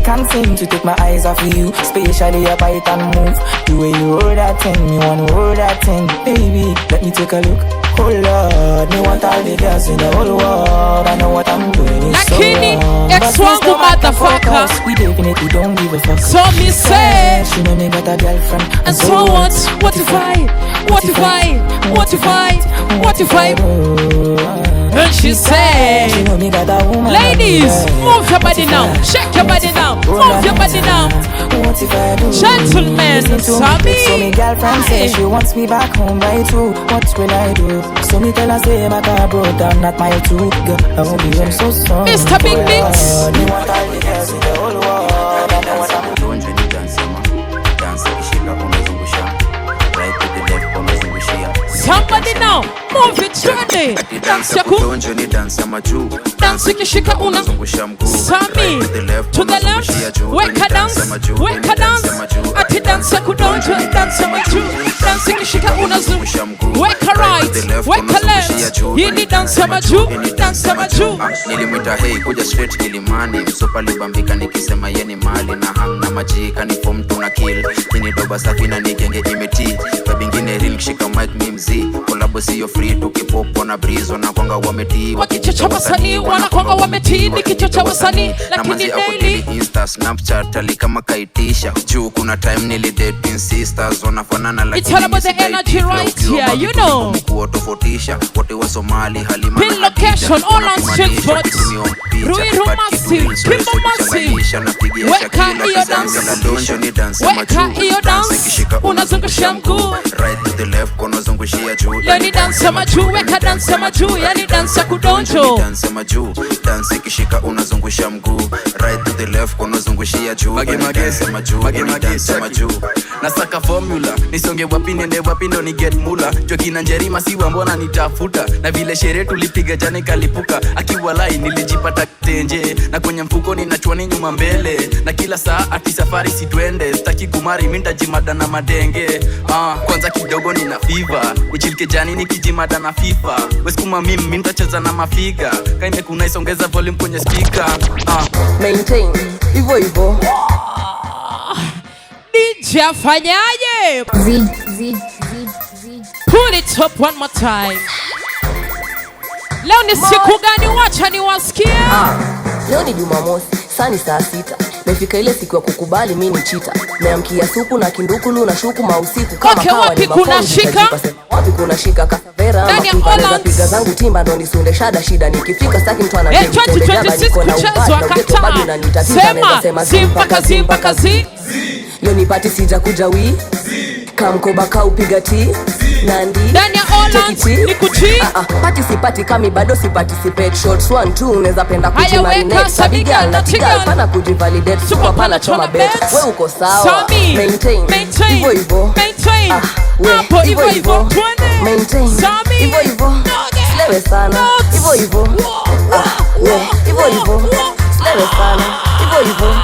Can't seem to take my eyes off of you. Spatially a bite and move. The way you roll that thing, me wanna roll that thing. Baby, let me take a look. Oh Lord, me want all the girls in the whole world. I know what I'm doing is so wrong. Lakini, ex wangu motherfucker. We definitely don't give a fuck. So me say, she know me got a girlfriend. And so what? What if I? What if I? What if I? What if I? And she said, she know me got a woman. Ladies, move your body now. Shake your body now. Move your body now. What if I do? Gentlemen, Listen to me. Sammy. So me girlfriend say she wants me back home by 2. What will I do? So me tell her say my car broke down at mile 2. Girl, I won't be home so soon. Mr. Big Beats. Me want all the girls in the whole world. I know what I'm Somebody now, move it trendy. Dance ya ku, dance ya majuu dance ikishika una zungusha mguu Sammy, to the left, weka dance, weka dance. Ati dance ya kudonjo, dance ya majuu. Dance ikishika unazungusha mguu. Weka right, weka left. Hii ni dance ya majuu, dance ya majuu. Nilimwita hei kuja straight kilimani msupa libambika nikisema ye ni mali na hang na majika ni form tuna kill mini doba safi na nigenge imeti babingine real kishika mic mi mzee kolabo sio free tukipopo na breeze wanakwanga wametii Wakichocha wasanii wanakwanga wametii, nikichocha wasanii na lakini manzi ako daily daily insta snapchat ali kama kaitisha juu kuna time nilidate twin sisters wanafanana It's all about the energy right here, you know. kuwatofautisha wote wa Somali Halima Pin na Khadija, location, all on street wanakumanisha spots. kitu ni on picha, Ruiru but kitu Massive, real story Kimbo Massive. kuchanganisha, napigia Weka Shakila hiyo kizangu dance. la donjo ni dance ya Weka majuu. hiyo Dance dance, ikishika unazungushia mguu. right to the left unazungushia juu Leo ni dance ya majuu, weka dance ya majuu, yani dance ya kudonjo. dance ya majuu dance ikishika unazungusha mguu right to the left unazungushia juu Mage, mage. dance ya majuu Mage, mage, dance ya cheki. majuu Nasaka formula nisonge wapi niende wapi ndo ni get mula jokina njerima siwa mbona nitafuta na vile sherehe tulipiga jana ikalipuka akiwalai nilijipata tenje na kwenye mfuko ninachwani nyuma mbele na kila saa ati safari sitwende sitaki kumari mi ntajimada na madenge kwanza kidogo nina fiva nichilike jani nikijimada na fifa weskuma mimi mi ntacheza na mafiga kaimekunaisongeza volume kwenye speaker Maintain hivyo hivyo. DJ afanyaje? Pull it up one more time. Leo ni siku gani? Wacha niwasikie. Leo ni Jumamosi, saa ni saa 6. Mefika ile siku ya kukubali mi ni chita. Meamkia supu na kindukulu na shuku mausiku kama Okay, kawa wapi ni kuna mafonzi, shika? nitajipa sema wapi kuna shika kasavera ama Ndani ya kuipa naweza Hollands. piga zangu timba ndo nisunde shada shida nikifika sitaki mtu ananiambia 2026 nitembee jaba, niko na kuchezwa ubad na ugeto kataa. bado unanitatiza, Sema, naweza sema zi mpaka zi mpaka zi. Leo nipati sija kuja wi kamkoba kaupiga ti nandi Ndani ya Hollands, Take it. ni kuchi. Pati sipati kami bado si participate shots 1 2 unaweza penda Haya, kujimarinate weka, sabigal sabigal, na tigal tigal. pana kujivalidate super pana choma bet bet. we uko sawa Sami, maintain maintain, hivyo hivyo maintain. we, Hapo hivyo hivyo, twende. maintain Sami, hivyo hivyo slewe sana hivyo hivyo we hivyo hivyo slewe sana hivyo hivyo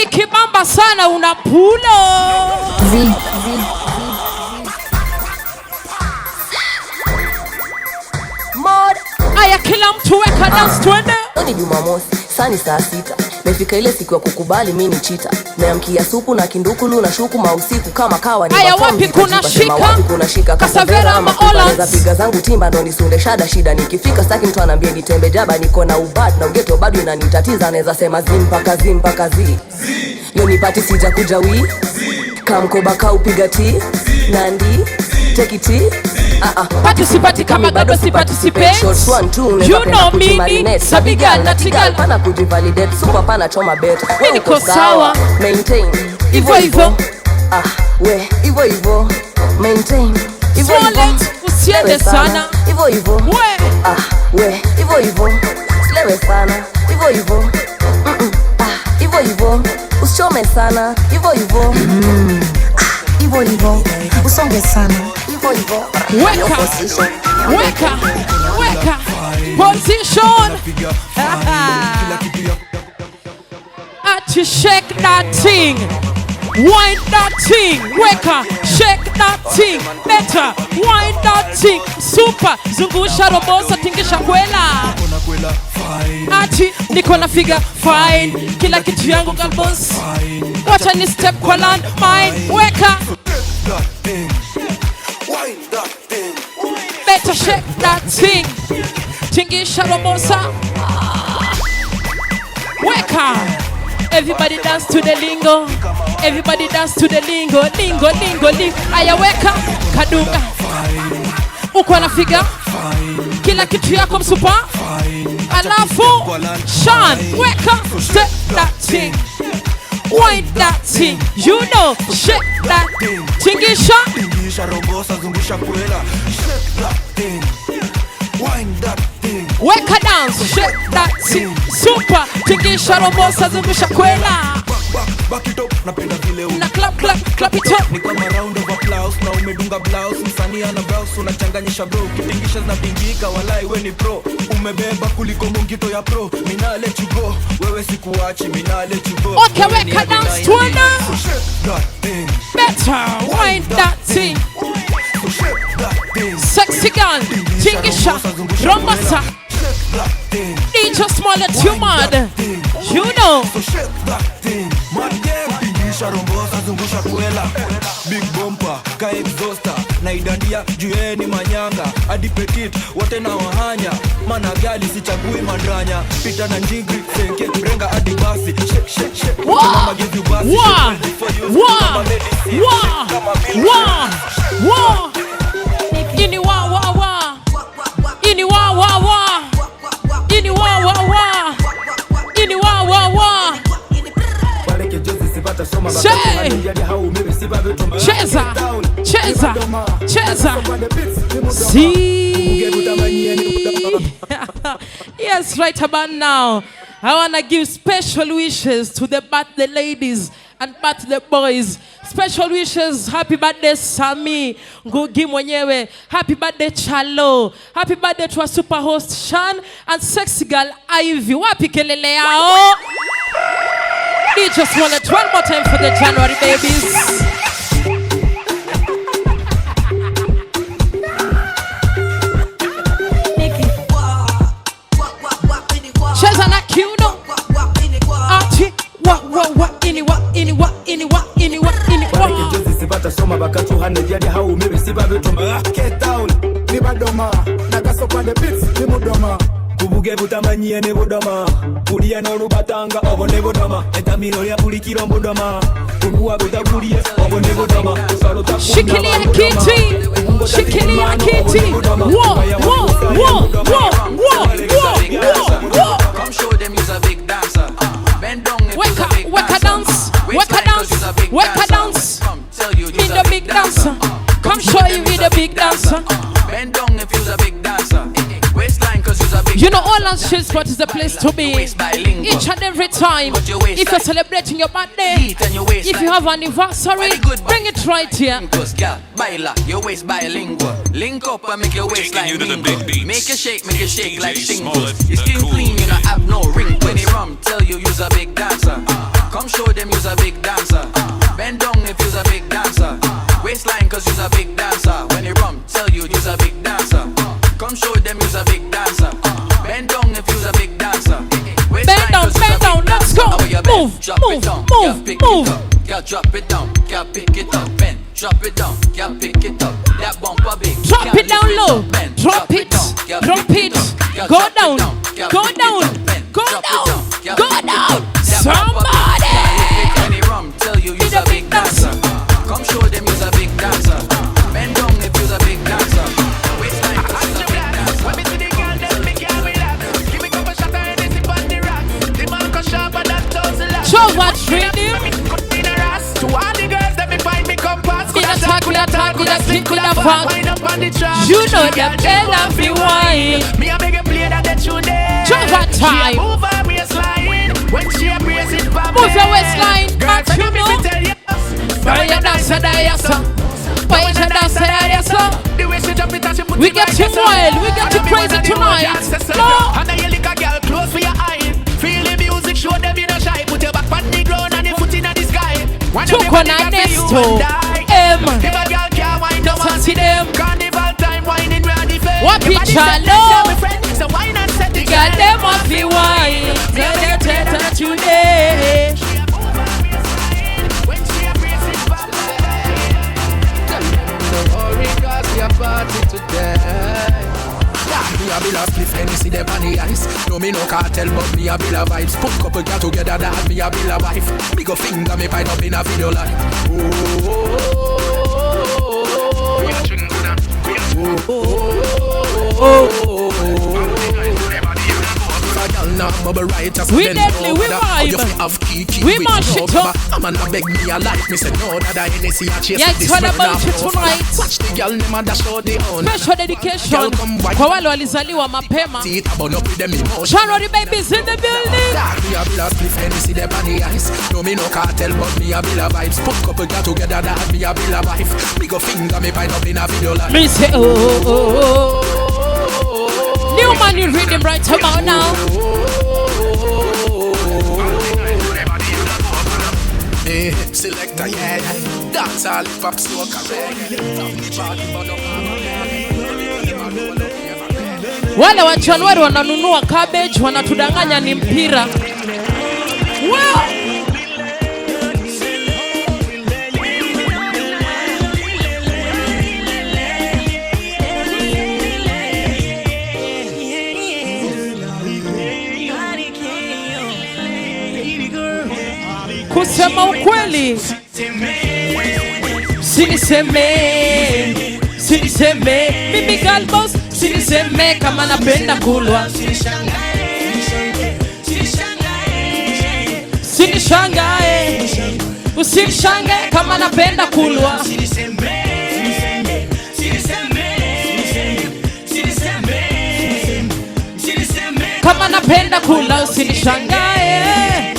Ikibamba sana una pulo. Mod. Aya, kila mtu weka dance twende. Leo ni Jumamosi, saa ni saa 6. Mefika ile siku ya kukubali mi ni chita. Meamkia supu na kindukulu na shuku mausiku kama kawa ni Aya, mafonzi, wapi kuna nitajipa sema shika? wapi kuna shika Kasavera Kasavera ama ama kuipa, Hollands? naweza piga zangu timba ndo nisunde shada shida nikifika sitaki mtu ananiambia nitembe jaba niko na ubad na ugeto bado inanitatiza naweza sema zi mpaka zi mpaka zi. Leo nipati sija kuja wi kamkoba kaupiga ti nandi take it. Pati sipati kama bado si participate. Shots 1 2 You unaweza penda know me, kujimarinate Sabigal na Tigal. pana kujivalidate super pana choma bet Mi we niko uko sawa. sawa maintain Hivyo hivyo. we hivyo hivyo maintain hivyo hivyo Smollett, usiende Slewe sana. hivyo hivyo We. we hivyo hivyo slewe sana hivyo hivyo hivyo hivyo usichome sana hivyo hivyo Hivyo hivyo usonge sana hivyo hivyo Weka, weka, weka. Position. Ati shake that thing. Wind that thing. Weka, shake that thing. Better, wind that thing. Super, zungusha robosa, tingisha kwela. Ati niko na figure fine. Kila kitu yangu galbons. Wacha ni step kwa land mine. Weka. Better shake that thing. Tingisha robosa. Weka. Everybody dance to the lingo. Everybody dance to the lingo. Lingo, lingo, lingo. Aya weka. Kadunga. Uko na figa. Kila kitu yako msupa. Alafu Sean, weka step that thing. Wind that thing. You know, shake that thing. Tingisha. Tingisha rombosa zungusha kwela. Shake that thing. Wind that thing. Weka dance, shake that thing. Super. Tingisha rombosa zungusha kwela. Back it up, napenda vile na clap clap clap it up. Ni kama round of applause na umedunga blouse, msanii ana blouse unachanganyisha bro, kitingisha zinatingika walai we ni pro, umebeba kuliko mungito ya pro, mina let you go, wewe sikuachi, mina let you go. Okay, weka dance tuona. Better wind that thing. Sexy girl, tingisha rombosa. DJ Smollett, you mad. You know. So shake that thing. Mad game. Tingisha rombosa zungusha kwela. Big bumper ka exhauster na idandia juu ni manyanga hadi petit wote na wahanya mana gali sichagui mandranya pita na njigri senke renga hadi basi shake shake shake. Mama give you basi. Wa wa wa wa. Ini wa wa wa. Ini wa wa wa. Ini wa wa wa. Ini wa wa wa. Cheza, cheza, cheza. See. Yes, right about now, I wanna give special wishes to the birthday ladies and birthday boys. Special wishes, happy birthday Sami Ngugi mwenyewe, happy birthday Chalo, happy birthday to our super host Shan and sexy girl Ivy. Wapi kelele yao? DJ Smollett, one more time for the January babies. Cheza na kiuno. Ati wa wa wa ini wa ini wa ini wa ini wa ini wa. Soma bakatu hane jadi hau mimi siba vitumba. Get down ni badoma na gaso pande beats ni mudoma. Kubuge butamanyie ne budoma. Kulia no rubatanga obo ne budoma. Etamiro ya bulikiro budoma. Kumuwa butakulie obo ne budoma. Shikilia kiti. Shikilia kiti. Wo wo wo wo wo wo wo. Come show them you's a big dancer. Bend down if you's a big dancer. Weka dance. Weka dance. Weka dance. Me the big dancer. Come show you we the big dancer. Bend down if you's a big dancer. Waistline cause you's a big. You know, all our chill spot is the place to be. Each and every time. If you're celebrating your birthday, if you have anniversary, bring it right here. Baila, your waist bilingual. Link up and make your waistline mingle. Make it shake like shingles. Your skin clean, you don't have no wrinkles. When they rum, tell you you's a big dancer. Come show them you's a big dancer. Bend down if you's a big dancer. Waistline cause you's a big dancer. When they rum, tell you you's a big dancer. Come show them you's a big dancer. Bend down if you's a big dancer. Bend down, bend down, let's go. Move, move, move, move. Girl, drop it down, girl, pick it up, bend, drop it down, girl, pick it up. That bumper big. Drop it down low. Drop it, drop it. Go down, go down, go down, go down. Somebody. Any rum, tell you you's a big dancer. Come show them you's a big dancer. Bend down if you's a big dancer. Waistline, you's a big dancer. When me see the girl, them me can't relax. Give me couple shots and this on the rocks. The man come sharp and that thousand laugh. Show what rhythm. To all the girls that me find me compass. Coulda talk, coulda talk, coulda sing, coulda fuck. You know them they love me wine. Me a beg you play that the tune there. Jova time. Move her waistline when she a brace it for me. Move your waistline, but you know. Why you dance dance? Why you dance dance? The way she jump it and she put We get you wild, we get you crazy tonight. No. And now you lick a girl close for your eye. Feel the music, show them you no shy. Put your back on the ground and your foot in the sky. Tuko na Nesto M. See them. Carnival time whining round the face. Wapi chalo? So why not set the girl them off the wine? Today. Party today. Me a bill a spliff, Hennessy them on the ice. No me no cartel, but me a bill a vibes. Put couple girl together, that me a bill a wife. Me go finger me pint up in a video light. Oh, oh, oh, oh, oh, oh, oh, oh, oh. oh, oh. We deadly, we vibe. We mash it up. I'm gonna beg me a life. Me say no, that I Hennessy a chase. Yeah, it's all about you tonight. Watch the girl name dash out the own. Special dedication kwa wale walizaliwa mapema. January babies in the building. Me a bill a spliff Hennessy dem on the ice. No me no cartel, but me a bill a vibes. Put couple girl together that me a bill a wife. Me go finger me pine up in a video life. Me say oh oh oh. New man, you read them right about now. Selector, yeah, that's all hip hop soca reggae. Wale wa Januari wananunua cabbage, wanatudanganya ni mpira. Wow. Kusema ukweli, siniseme, siniseme, mimi girl boss, siniseme kama napenda kulwa. Sinishangae, usinishangae kama napenda kulwa. Kama napenda kula, usinishangae.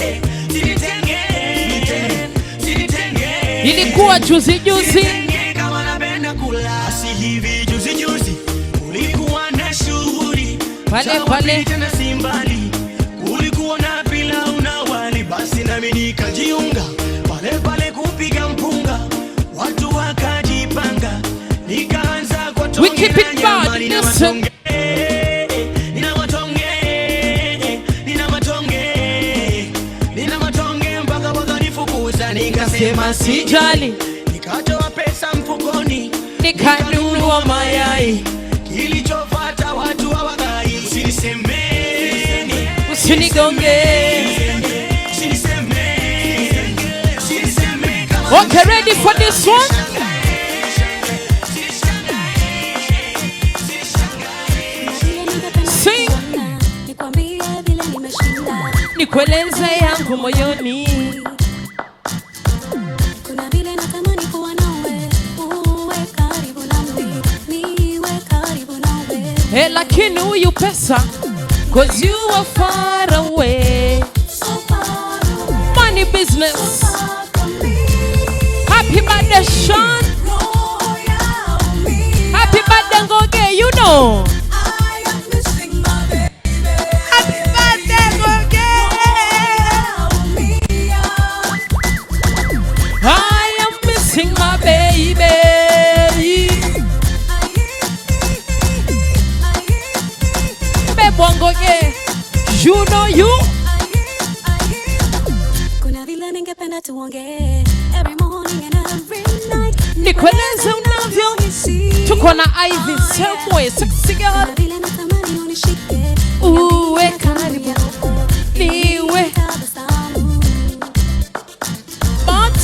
Ilikuwa juzi juzi. Pale pale kulikuwa na pilau na wali, basi nami nikajiunga pale pale kupiga mpunga, watu wakajipanga, nikaanza kwa We keep it bad. Listen. Nina matonge, nina matonge, nina matonge mpaka wakanifukuza, nikasema sijali, nikatoa pesa mfukoni, nikanunua mayai, kilichofuata watu hawakai. Usinisemeni, usinigonge, usinisemeni. Okay, ready for this one? Sing. Nikueleze yangu moyoni. Kuna vile natamani kuwa nawe, uwe karibu nami, niwe karibu nawe. Hey, lakini huyu pesa, cause you are far away. So far away. Money business. So far from me. Happy birthday, Sean. Happy birthday, Ngoge, you know. I am missing my baby. Happy birthday, Ngoge. I am missing my baby. Babe Ngoge, you know you. Kuna vile ningependa tuongee every morning and every night. Nikueleze unavyo. Tuko na Ivy Selmwe, sexy girl. Kuna vile natamani unishike, uwe karibu, niwe. But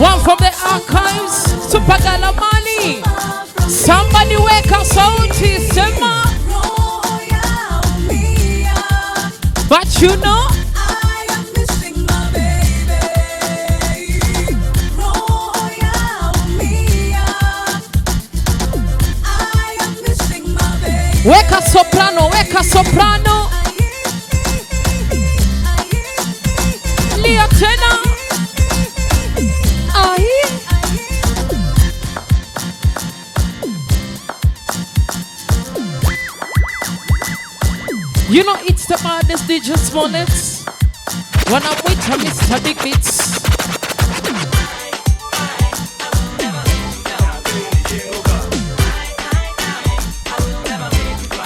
one from the archives, Super Galamani. Somebody weka sauti, sema. But you know, I am missing my baby. Roho yaumia. I am missing my baby. Weka soprano, weka soprano. Lia tena. Ai. You know it's the baddest DJ Smollett. When I'm with her, Mr. Big Beats.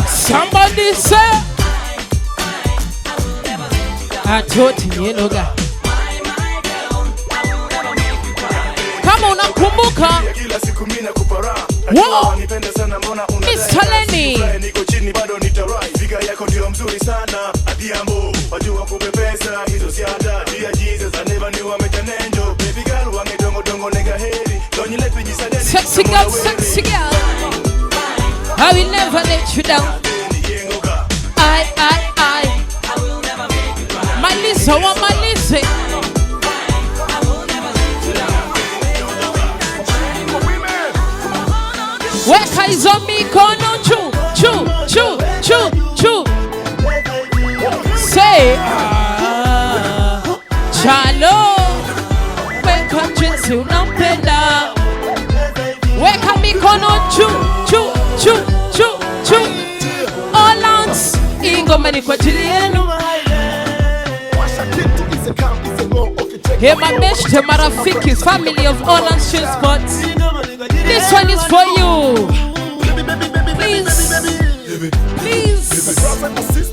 Somebody say Atoti Yeloga. Kama unakumbuka. Wow. Mr. Lenny. Niko chini bado nitarai. Figa yako ndio mzuri sana. Adiambo, wajua kupepesa hizo siada. Dear Jesus, I never knew I met an angel. Baby girl, wange dongo dongo nega heri. Don't you let me just Sexy girl, sexy girl. I will never let you down. I Malisa wa Malise. Weka hizo mikono juu, juu, juu, juu, juu. Say Chalo. Weka jinsi unampenda. Weka mikono juu, juu, juu, juu, juu. All hands, ingoma ni kwa ajili yenu. Hey, my best, marafiki, family of All Hands Chill Spots. This one is for you. Please, please,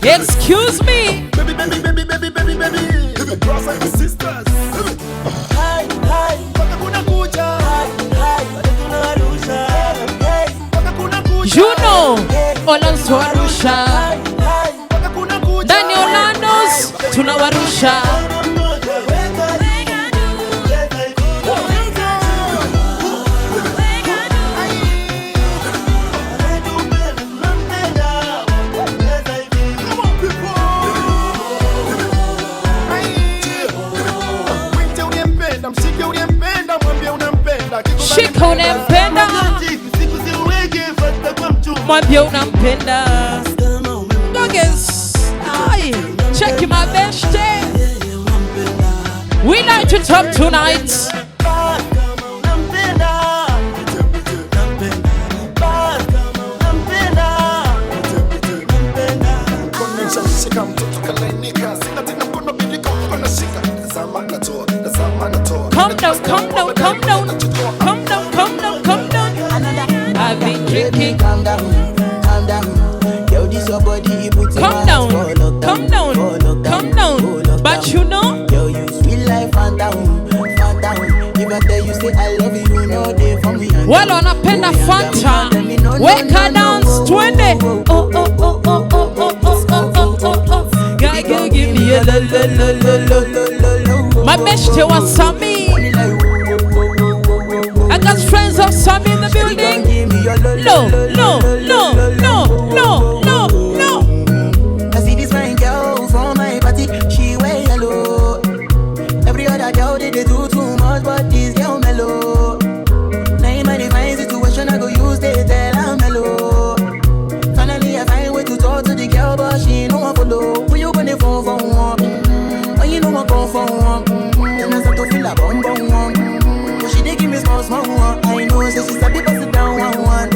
excuse me. You know, All Hands Warusha. Ndani Orlando's tunawarusha. Shika unempenda, mwambie unampenda. Doggies, aye, check my best day. We like to talk tonight. Calm down, calm down, calm down. Calm down, calm down, calm down. I've been drinking. Calm down, calm down. Yo, this your body, put calm down, calm down, calm down. But you know, yo, you sweet life, Fanta, Fanta. If I tell you say I love you, no day for me. Well, wanapenda Fanta. Weka dance, twende. Oh, oh, oh, oh, oh, oh, oh, oh, oh, oh, oh. Guy, go give me a lo, lo, lo, lo, lo, lo, lo. My best was Sammy. I got friends of Sammy in the building. No, no, no, no, no, no, no. I see this fine girl for my party. She wear yellow. Every other girl they do too much, but this girl mellow. Now in my divine situation, I go use they tell I'm mellow. Finally, I find way to talk to the girl, but she no one follow. When you gonna phone for one? When you know I go for one? Then I start to feel a bum bum one. She dey give me small small one. I know, so she sabi pass it down 1 1.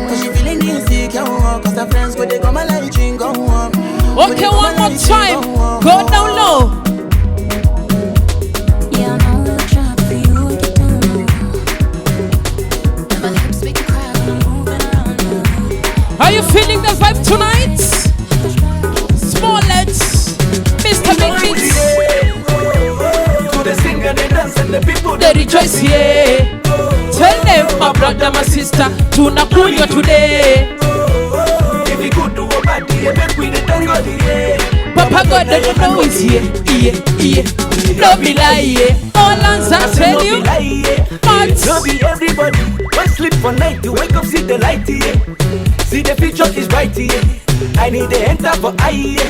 Cause she feeling insecure, cause her friends go they come and like drink on one. Okay, one more time. Go down low. Yeah, I know the trap for you to do. And my lips make you cry when I'm moving around you. Are you feeling the vibe tonight? Small legs, Mr. Big Beats. The singer, they dance and the people they rejoice, yeah. Tell them, my brother, my sister, tunakunywa today. If you good to a party, make we the tango, yeah. Papa God, they don't know it's here, yeah, yeah. No be lie, yeah. All hands I tell you, but no be everybody. When sleep for night, you wake up, see the light, yeah. See the future is bright, yeah. I need the enter for I, yeah.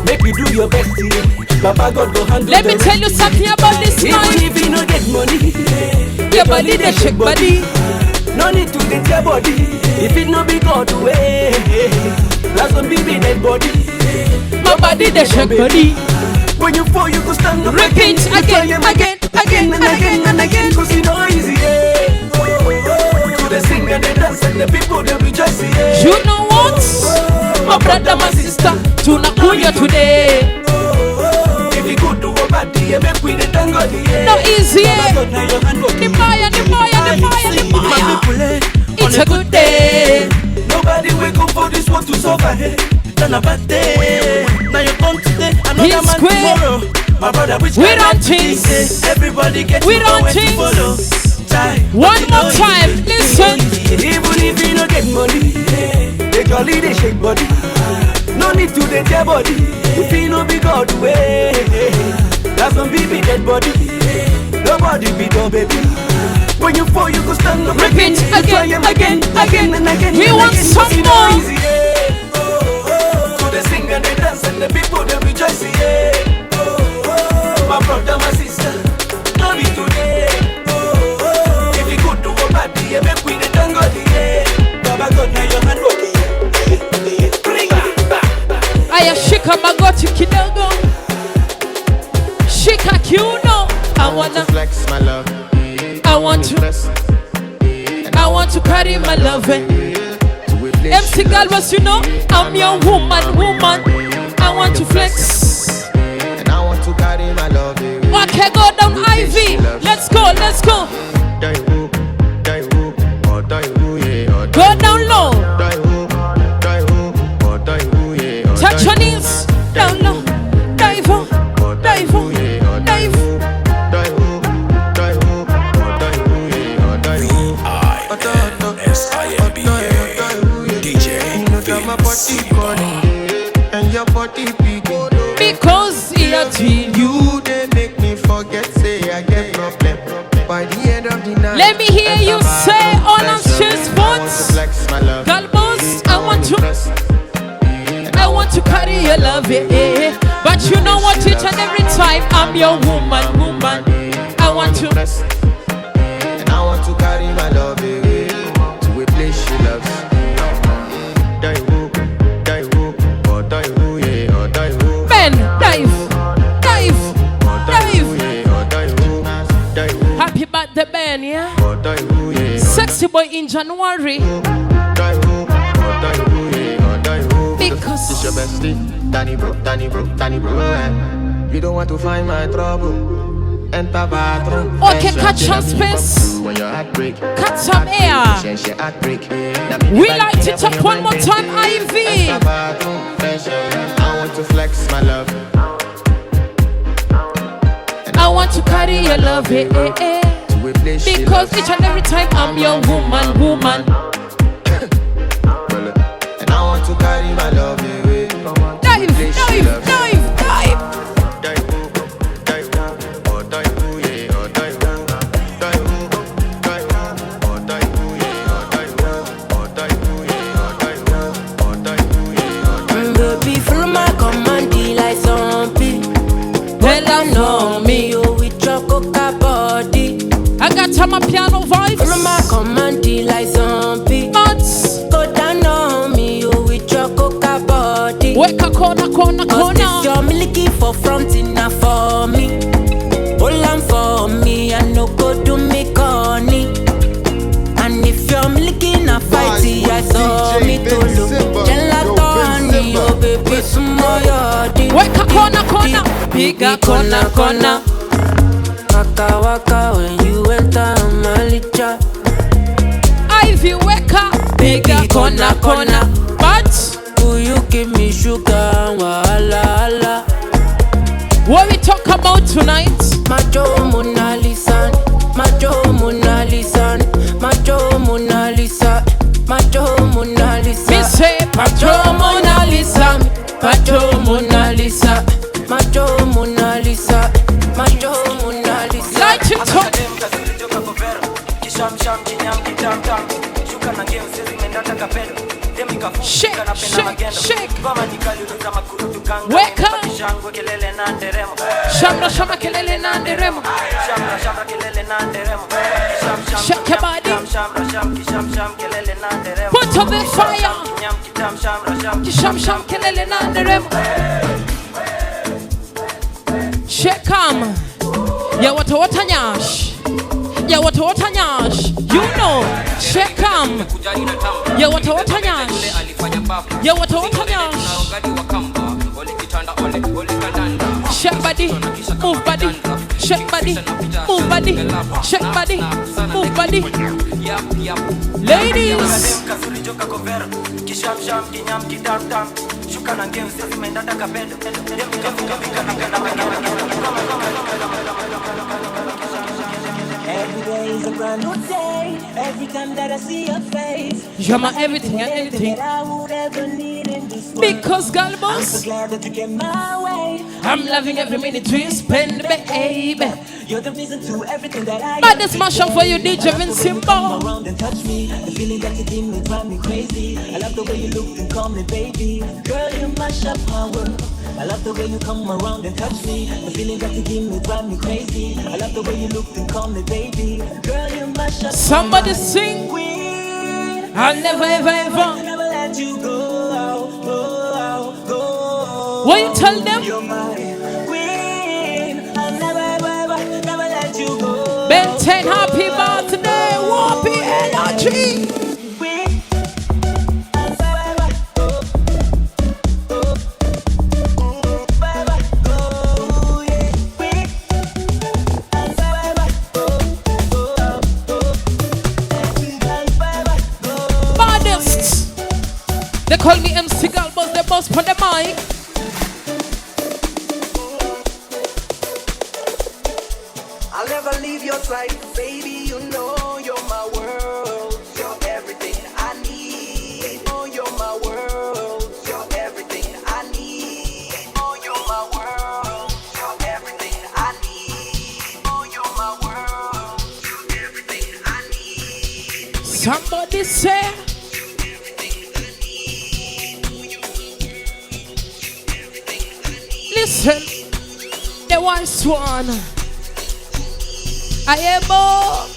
Make you do your best, yeah. Papa God go handle. Let me tell you something about this man. Even if you no get money, your body they shake body. No need to get your body. If it no be God way, that's gonna be dead body. My body they shake body. When you fall, you go stand up. Repeat again, again, again, and again, and again. Cause you know easy, yeah. To the singer, they dance and the people they rejoice, yeah. You know what? My brother, my sister, tunakunywa today. No easy, yeah. Ni mbaya, ni mbaya, ni mbaya, ni mbaya. It's a good day. Nobody wake up for this one to suffer. Now you come today, another man tomorrow. My brother, which we don't things. Everybody get we don't things. One more time, listen. Even if you no get money, they jolly they shake body. No need to dey tear body. If you no be God way, that's some be dead body. Nobody be no baby. When you you fall, you go stand up Repeat again. You try again, 'em again, again and again. We and want again. some It's not more. easy, yeah. Oh, oh. So they sing and they dance and the people they rejoice, yeah. Oh, oh. My brother, my sister, love you today. Oh, oh. If you good to go party, yeah, make we the tango, yeah. Baba God, now your hand working, yeah. Bring it back. Aya, shika magoti kidogo, shika kiuno. I wanna flex my love. I want to flex. I want to carry my love. MC Galvas, you know I'm your woman, woman. I want to flex. And I want to carry my love. Okay, go down, Ivy. Let's go, let's go. Go down low. Touch your knees. Down low. Dive, dive, dive. V-I-N-S-I-M-B-A DJ Vince. And your body big. Because you they make me forget, say I get problem. By the end of the night, let me hear you say all on sports. Galbos, I want to carry your love, yeah. But you know what, each and every time I'm your woman, woman. I want to, and I want to carry my love away to a place she loves. Ben, dive, dive, dive. Happy birthday, Ben, yeah? Sexy boy in January. Because it's your bestie, Danny bro, Danny bro, Danny bro. You don't want to find my trouble. Enter bathroom. Okay, catch some space. Catch some air. We light it up one more time, Ivy. I want to flex my love. I want to carry your love, eh, eh, eh. Because each and every time I'm your woman, woman. And I want to carry my love away. Dive, dive, dive, dive. Baby, follow my command, like zombie. Well, I know me, oh, with your coca body. I got some piano vibes. Follow my command, like zombie. But go down on me, oh, with your coca body. Wake up, corner, corner, corner. This your milky for front enough for me. Hold on for me, I no go do me corny. And if you're milky na fighty, I saw me to look. Gelato honey, oh baby, sumo yodi. Wake up, corner, corner. Bigger corner, corner. Waka waka when you enter Malicha. Ivy, wake up. Bigger corner, corner. But will you give me sugar? Wahala, hala. What we talk about tonight? Macho Mona Lisa, Macho Mona Lisa, Macho Mona Lisa, Macho Mona Lisa. Me say Macho Mona Lisa, Macho Mona Lisa, Macho Mona Lisa, Macho Mona Lisa. Light it up. Shake, shake, shake. Wake up. Shamra, shamra, kelele na nderemo. Shake your body. Put up the fire. Kisham, sham, kelele na nderemo. Shake 'em. Ya wata wata nyash. Ya wata wata nyash. You know. Shake 'em. Ya wata wata nyash. Ya wata wata nyash. Shake body, move body, shake body, move body, shake body, move body. Ladies. Every day is a brand new day. Every time that I see your face, you're my everything and anything that I would ever need in this this world. Because girl boss, I'm so glad that you came my way. I'm loving every minute we spend, baby. You're the reason to everything that I But this mash up for you, DJ Vince Come around and touch me. The feeling that you give me drive me crazy. I love the way you look and call me baby. Girl, you mash up my world. I love the way you come around and touch me. The feeling that you give me drive me crazy. I love the way you look and call me baby. Girl, you mash up. Somebody sing. Queen. I'll never ever ever never let you go, go, go. What you tell them? You're my queen. I'll never ever ever never let you go. Ben 10, happy birthday, Wappy energy. They call me MC Girl Boss, the boss on the mic. I'll never leave your side, baby. You know you're my world. You're everything I need. Oh, you're my world. You're everything I need. Oh, you're my world. You're everything I need. Oh, you're my world. You're everything I need. Somebody say. Listen, the wise one. I am more.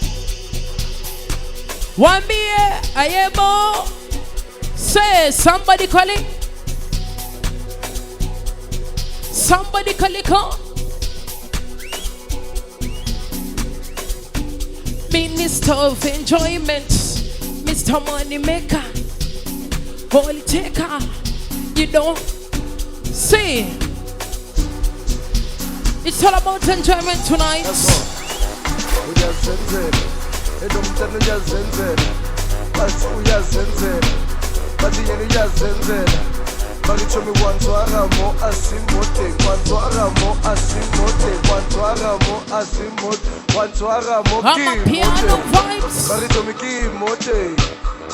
1 beer, I am more. Say, somebody call it. Somebody call it. Come. Minister of Enjoyment, Mr. Money Maker, Holy Taker. You don't see. It's all about enjoyment tonight. Amapiano vibes.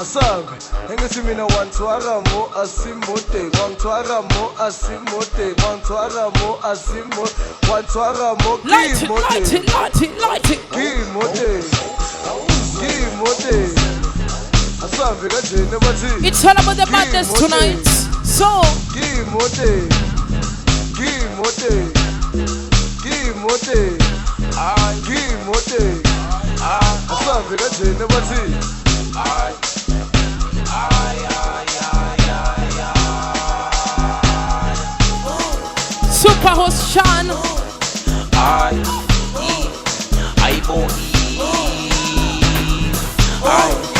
Asabe engithi mina wantwara mo asimote wantwara mo asimote wantwara mo asimote wantwara mo kimote light it light it kimote kimote asabe kanjena bathi it's all about the madness tonight. So kimote kimote kimote kimote asabe kanjena bathi Super host Sean. I E I O E I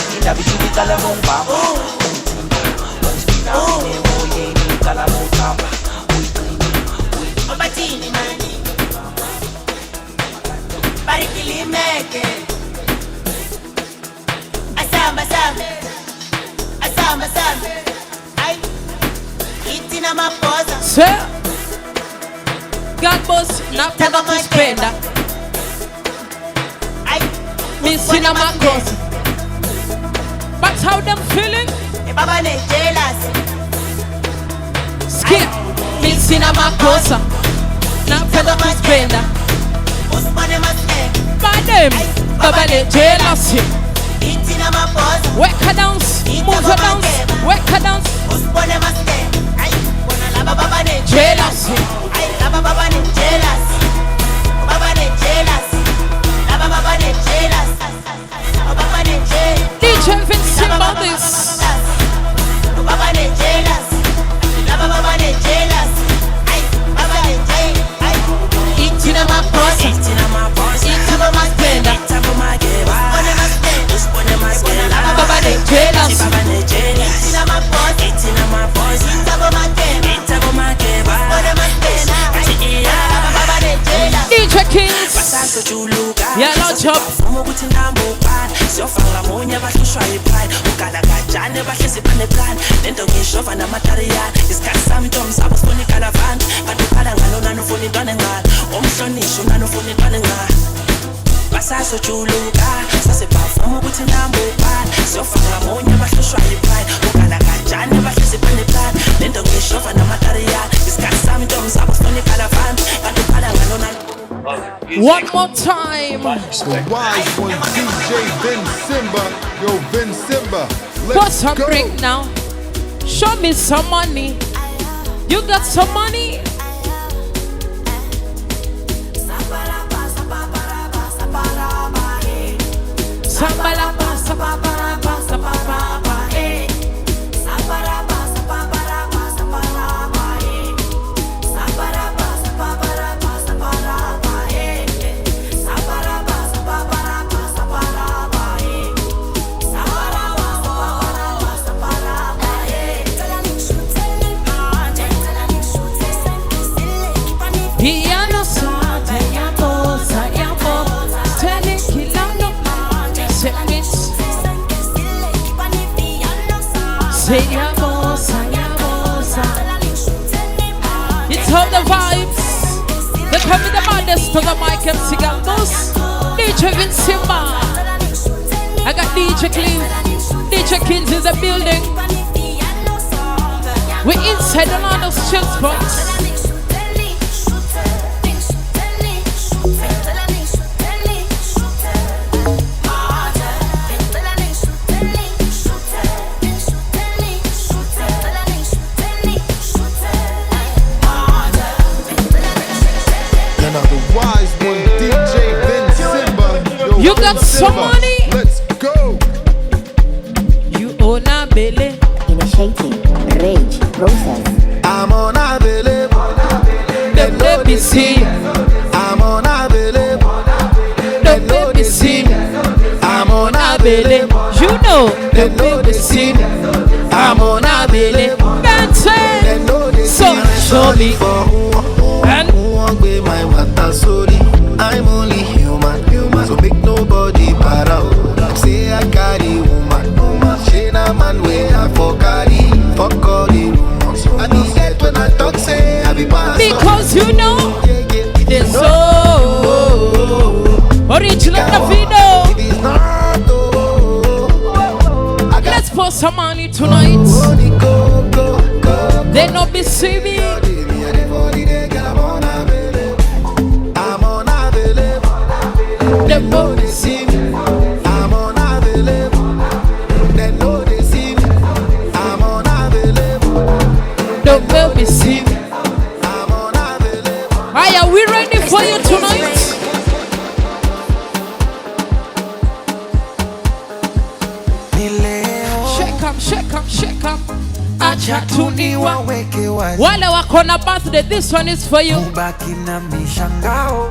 Sir, God boss, napenda kuspenda. Mi sina makosa. But how them feeling? Skip. Mi sina makosa. Napenda kuspenda. By them, baba ne jealousy. Work a dance, move a dance, work a dance. Jealousy. DJ Vince about this. DJ Kings. Yeah, launch up. One more time. The wise one, DJ Vin Simba. Yo, Vin Simba. Let's What's up, go. Break now? Show me some money. You got some money? It's all the vibes. They come with the madness to the mic and Sigambos. DJ Vin Simba. I got DJ Cliff, DJ Kings in the building. We're inside the Orlando's Chill Spots. You got some money? Let's go. You own a belly. Initiating rage process. I'm on a belly. Them let me see. I'm on a belly. Them let me see. I'm on a belly. You know. Them let me see. I'm on a belly. Benson. So show me. And my matter sorry. I'm only human, so make nobody para. Say I carry woman, she na man way I for carry. Fuck all the rumors. I be get when I talk, say I be pastor. Because you know, there's so original Davido. Let's pour some money tonight. They not be see me. They know they see me. I'm unavailable. They know they see me. I'm unavailable. Don't let me see me. I'm unavailable. Are we ready for you tonight? Shake up, shake up, shake up. Acha tuniwa. Wale wako na birthday, this one is for you. Ubaki na mishangao.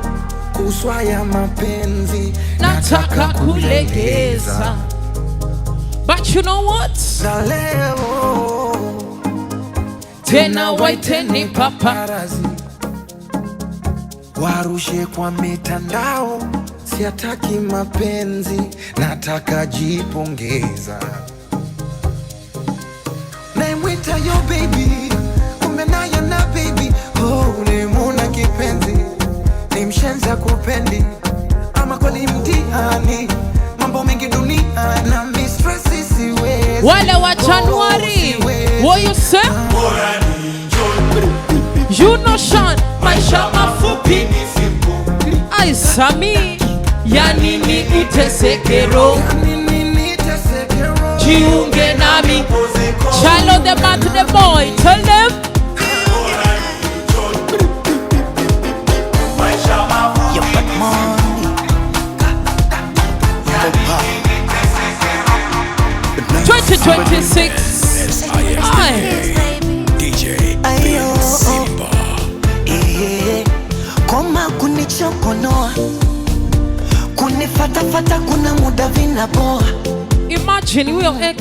Kuswa ya mapenzi nataka kulegeza. But you know what? Na leo tena waiteni paparazi warushe kwa mitandao. Siataki mapenzi, nataka jipongeza. Naimwita yo baby, kumbe naye na baby. Oh, ulimuna kipenzi ni mshenza kupendi, ama kweli mtihani, mambo mengi dunia na mistress siwezi. Wale wa Januari, what you say? You know Sean, maisha mafupi. Ai Sami, ya nini utesekero? Jiunge nami. Child the man to the boy, tell them. You got money. 2026. DJ Simba. Koma kunichokonoa, kunifatafata kuna muda vinaboa. Imagine your ex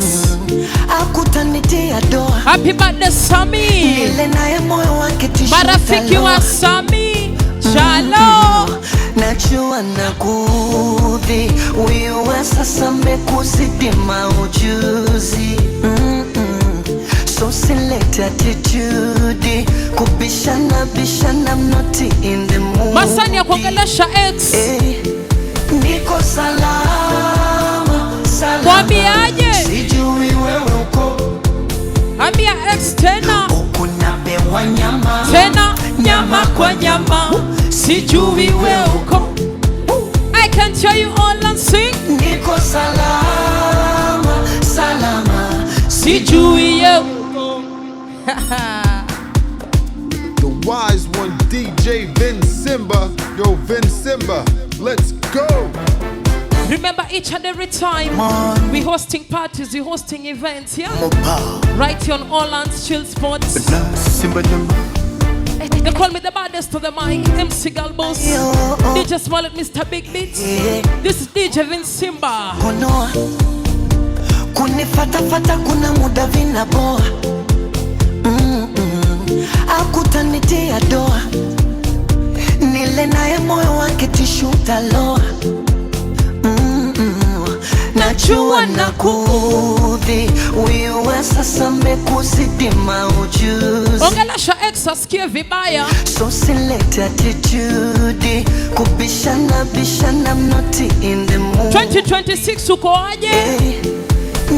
akutanitia doa. Happy birthday Sami. Nile naye moyo wake tishu. Marafiki wa Sami. Shalom. Najua nakuudhi, huyu wa sasa amekuzidi maujuzi. So select attitude, kubishana bishana, I'm not in the mood. Masani ya kuongelesha ex. Niko salama, salama. Mwambiaje? Sijui wewe uko. Ambia ex tena. Uko napewa nyama. Tena nyama kwa nyama. Sijui wewe uko. Can't hear you all and sing. Niko salama, salama. Sijui yo. The wise one, DJ Vin Simba. Yo, Vin Simba, let's go. Remember, each and every time we hosting parties, we hosting events, yeah? Right here on All Hands Chill Spots. They call me the baddest to the mic, MC Galbos, DJ Smollett, Mr. Big Beats. This is DJ Vin Simba. Konoa kunifatafata kuna muda vinaboa akutanitia doa nile naye moyo wake tishu utaloa najua nakuudhi wiwa sasa mekuzidi maujuzi Ongelesha ex asikie vibaya. So select attitude kubishana bishana I'm not in the mood 2026 uko aje?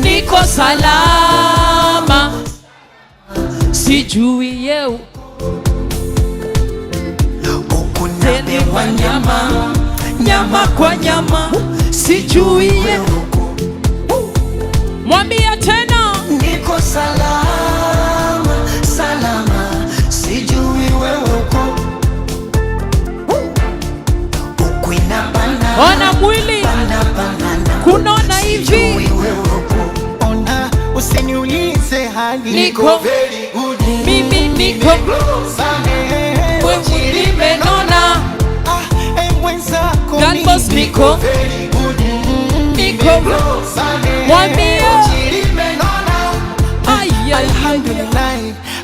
Niko salama. Sijui yeu. Tende kwa nyama, nyama kwa nyama. Sijui yeu. Mwambie tena. Niko salama, salama. Sijui wewe uko. Huku inabana. Ona mwili. Bana, banana. Kunona hivi. Sijui wewe uko. Ona usiniulize hali. Niko very good. Mimi niko wewe nimenona. Mwenzako Galbos mimi. niko very good. Niko mwambie. Ay, ay, Alhamdulillah,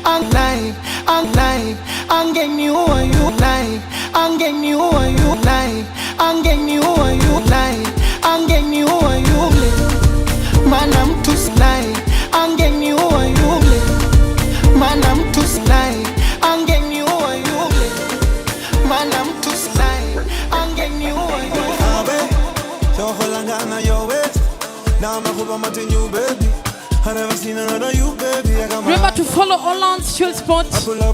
Allah, Allah, angeniua yu lai, angeniua yu lai, angeniua yu lai, angeniua yule. Maana mtu lai, angeniua yule. Maana mtu lai, angeniua yule. Maana mtu lai, angeniua yule. Remember to follow All Hands Chill Spot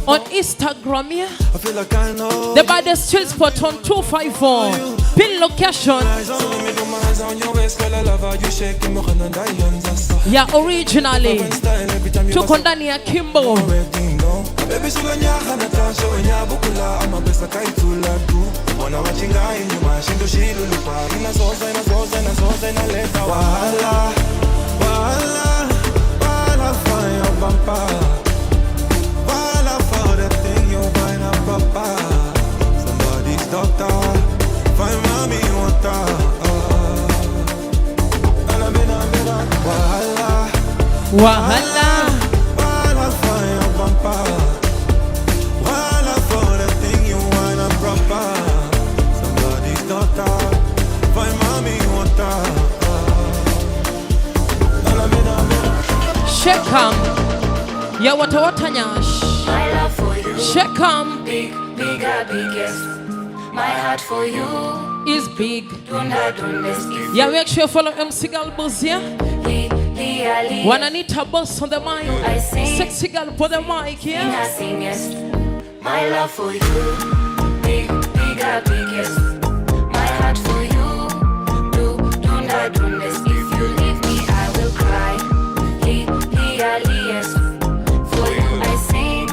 on Instagram, yeah? I feel like I know. The baddest Chill Spot on 254. Pin location. Yeah, originally. Tuko ndani ya Kimbo. Baby, sugar nya Natasha wenya bukula amapesa kaitula tu ona wachinga inyuma shindo shilulupa inazoza inazoza inazoza inaleta wahala wahala wahala for your bumper wahala for the thing you buy na papa somebody's doctor find mommy water wahala wahala wahala for your bumper. Shekam ya watawata nyash. My love for you. Shekam. Big, bigger, biggest. My heart for you is big. Dunda, dunda. Yeah, make sure you follow MC Galbos, yeah? Wananita boss on the mic. I sing. Sexy girl for the mic, yeah? I sing, yes. My love for you. Big, bigger, biggest. My heart for you. Do, dunda, dunda. If you leave me, I will cry. For you I sing,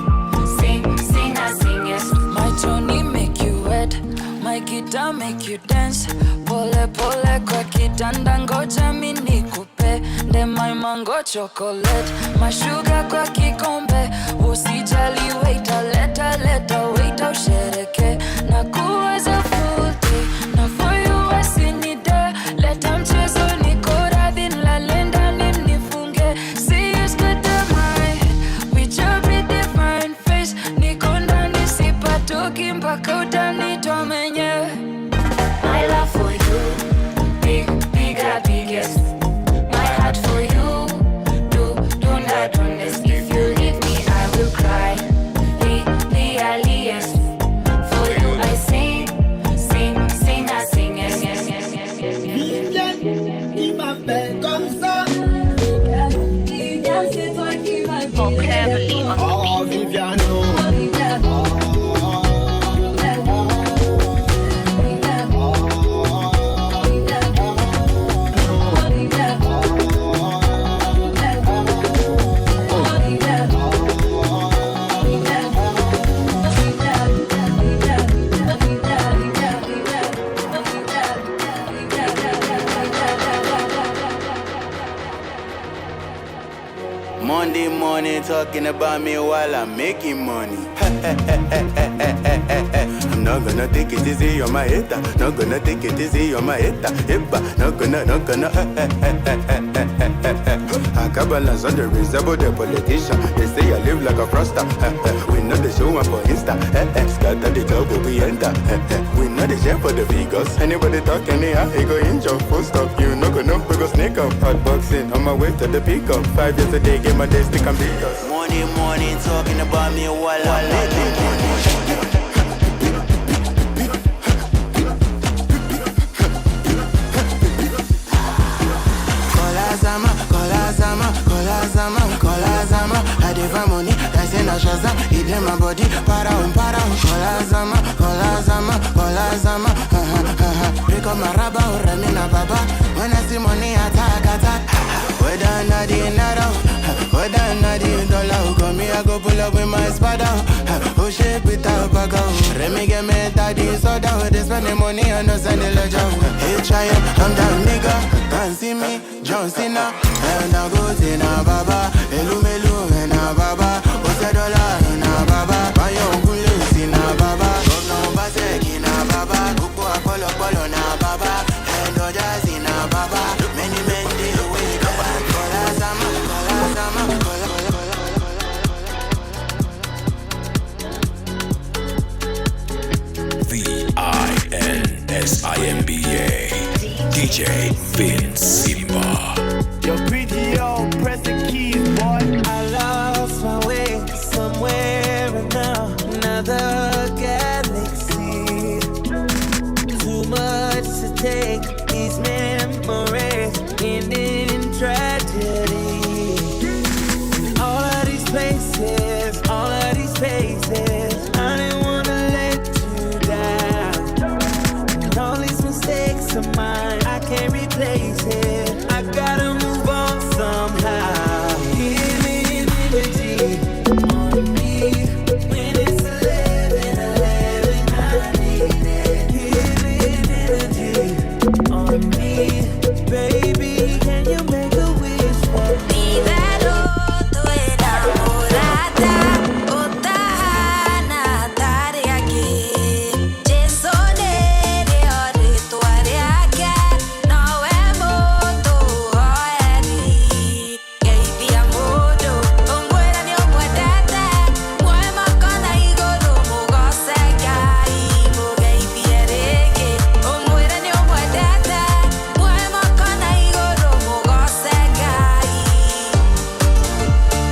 sing, sing, I sing, yes. My Tony make you wet, my guitar make you dance. Pole pole kwa kitanda ngoja mi nikupe. Nde my mango chocolate, my sugar kwa kikombe. Usijali waiter, leta leta waiter ushereke. Na kuwaza full day, na for you I sing day. Leta mchezo niko radhi nilale ndani mnifunge. See you scatter my head with your pretty fine face. Niko ndani sipatoki mpaka utanitoa mwenyewe. My love for you, big, bigger, biggest. My heart for you, do, dunda, dunda. If you leave me, I will cry. Li, li, ali, yes. Monday morning talking about me while I'm making money. I'm not gonna take it easy on my hater. Not gonna take it easy on my hater. Not gonna, not gonna. I got balance on the resemble the politician. They say I live like a froster. We know the show up for Insta. Scatter the club when we enter. We know the share for the figures. Anybody talk anyhow, he go injure. Full stop. You no gonna we go sneak up. Hot boxing on my way to the pick up. 5 years a day, get my day stick and bigger. Monday morning talking about me while I'm making money. Kola zama, I dey money, that's in a Shazam, it in my body, para kola zama, kola zama, kola zama, pick up my rubber, remina baba, when I see money attack, attack, whether not the naira, whether not the dollar, come here, I go pull up with my spada, oh shit, Peter Bago, Remy get me daddy soda, they spend the money on us and the ledger, H.I.M., I'm that nigga, can't see me, John Cena, and I go to na baba, elu melu na baba, ose dollar na baba, bayo gulu na baba, governor Obaseki na baba, kuku apolo polo na baba, and others na baba, many men dey wake up, kola zama, kola kola. VINSIMBA DJ Vince Simba. Yo, PTO, press the keys, boy. I lost my way somewhere in another galaxy. Too much to take, these memories end in tragedy. And all of these places, all of these faces, I didn't wanna let you down. And all these mistakes of mine, I can't replace it. I gotta move on somehow. Healing energy on me when it's 11:11. I need it. Healing energy on me, baby. Can you make a wish for me?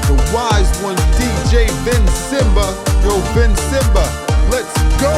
The wise one, DJ Vin Simba. Yo, Vin Simba, let's go.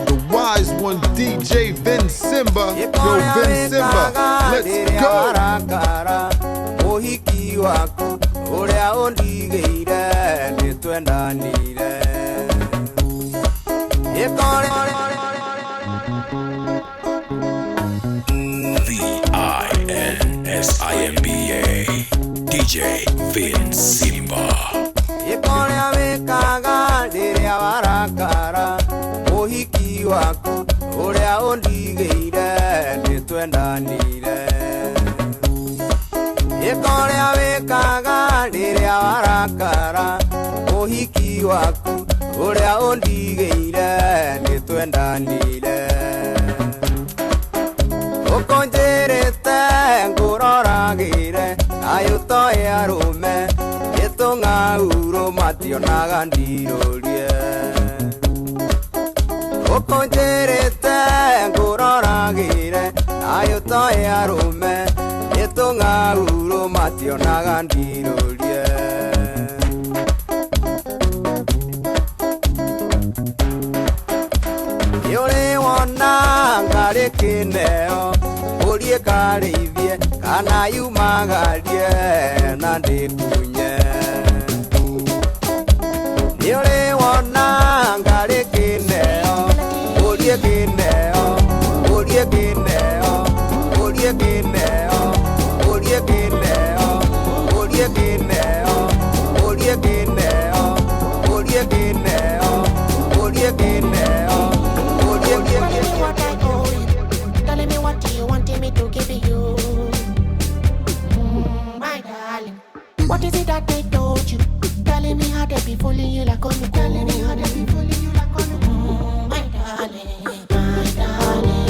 The wise one, DJ Vin Simba. Yo, Vin Simba, let's go. Ũhiki waku ũrĩa ũndigĩire nĩ twendanire. VINSIMBA DJ Vin Simba. Ĩkorĩa wĩkaga rĩrĩa warakara ũhiki waku ũrĩa ũndigĩire nĩ twendanire. Ĩkorĩa wĩkaga rĩrĩa warakara ũhiki waku ũrĩa ũndigĩire nĩ twendanire. Ũkũnjĩrĩte ngũrora mationaga ndirũrie ũkũnjĩrĩte ngũroragĩre nayo toĩ arũme nĩtũng'aurũ mationaga ndirũrie nĩũrĩ wona ngarĩ kĩneo ũrie karĩithie kana yumagarie na ndĩkunye nĩũrĩ wona ngarĩ kĩneo ũrie kĩneo ũrie kĩneo ũrie kĩneo ũrie kĩneo ũrie kĩneo ũrie kĩneo ũrie kĩneo ũrie kĩneo ũrie kĩneo. Telling me what you want me to give you, my darling. What is it that they told you? Telling me how they be fooling you like on. Telling me how they be fooling you like on. My darling, my darling.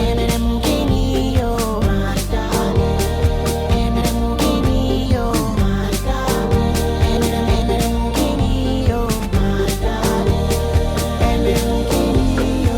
Emere mukini yo, my darling. Emere mukini yo, my darling. Emere emere mukini yo, my darling. Emere mukini yo.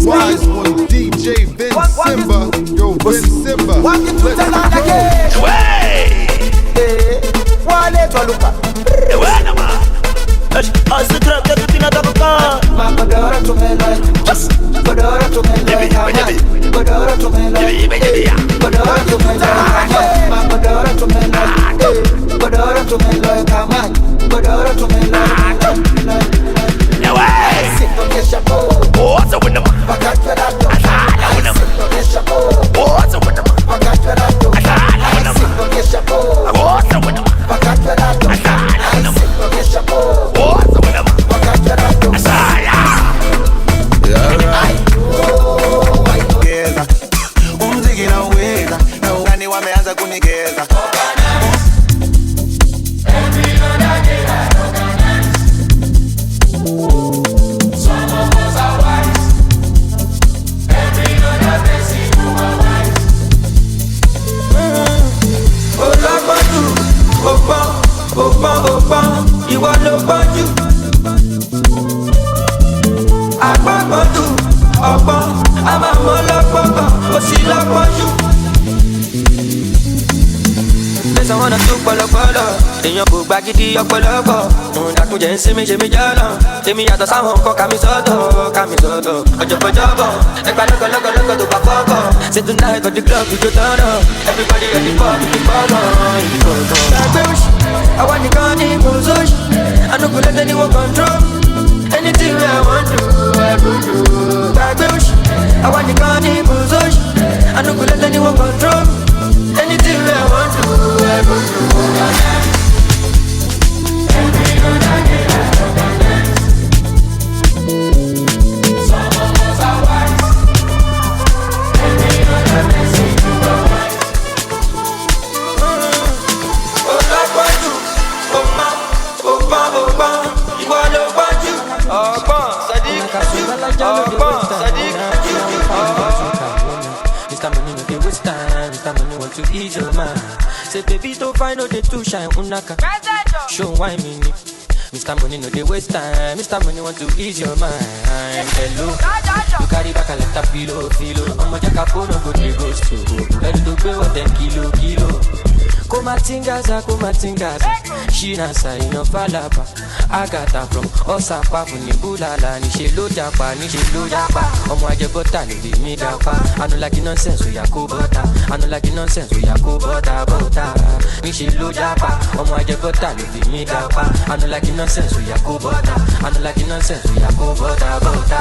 Wise one DJ Vin Simba. Yo, Vin Simba. Let's go. Gbàgídí ọ̀pọ̀lọpọ̀ ǹdàkúnjẹ ń sinmi ṣe mí jọ́nà èmi yàtọ̀ sáwọn nǹkan kàmi sọ́tọ̀ ọ̀jọ̀bọ̀jọ̀bọ̀ ẹgbà lọ́gọ̀lọ́gọ̀lọ́gọ̀ tó bá fọ́kọ̀ ṣe tonight for the club ìjó tọ́nà everybody ready for the fọ́gàn ìfọ̀gàn. Gbàgbé òṣì àwa nìkan ní kò sóṣì ànúkù lẹ́sẹ̀ ni wọ́n control anything wey I want to I go do. Gbàgbé òṣì àwa nìkan ní kò sóṣì ànúkù lẹ́sẹ̀ ni wọ́n control anything wey I want to I go do. Mr. Money no dey waste time, Mr. Money want to ease your mind. Say baby to find no dey too shine, unaka. Show why me ni. Mr. Money no dey waste time, Mr. Money want to ease your mind. Hello, you carry back a lot of filo, filo. Ọmọ jaka phone go dey ghost to. Ready to pay what them kilo, kilo. Kumatingaza, kumatingaza. Shinasa ina falapa. Agata from Osapa fún bulala. Níṣe ló japa, níṣe ló japa. Ọmọ ajẹbọ́tà ló lè mí dapa. I no like nonsense, oya kó bọ́tà. I no like nonsense, oya kó bọ́tà bọ́tà. Níṣe ló japa. Ọmọ ajẹbọ́tà ló lè mí dapa. I no like nonsense, oya kó bọ́tà. I no like nonsense, oya kó bọ́tà bọ́tà.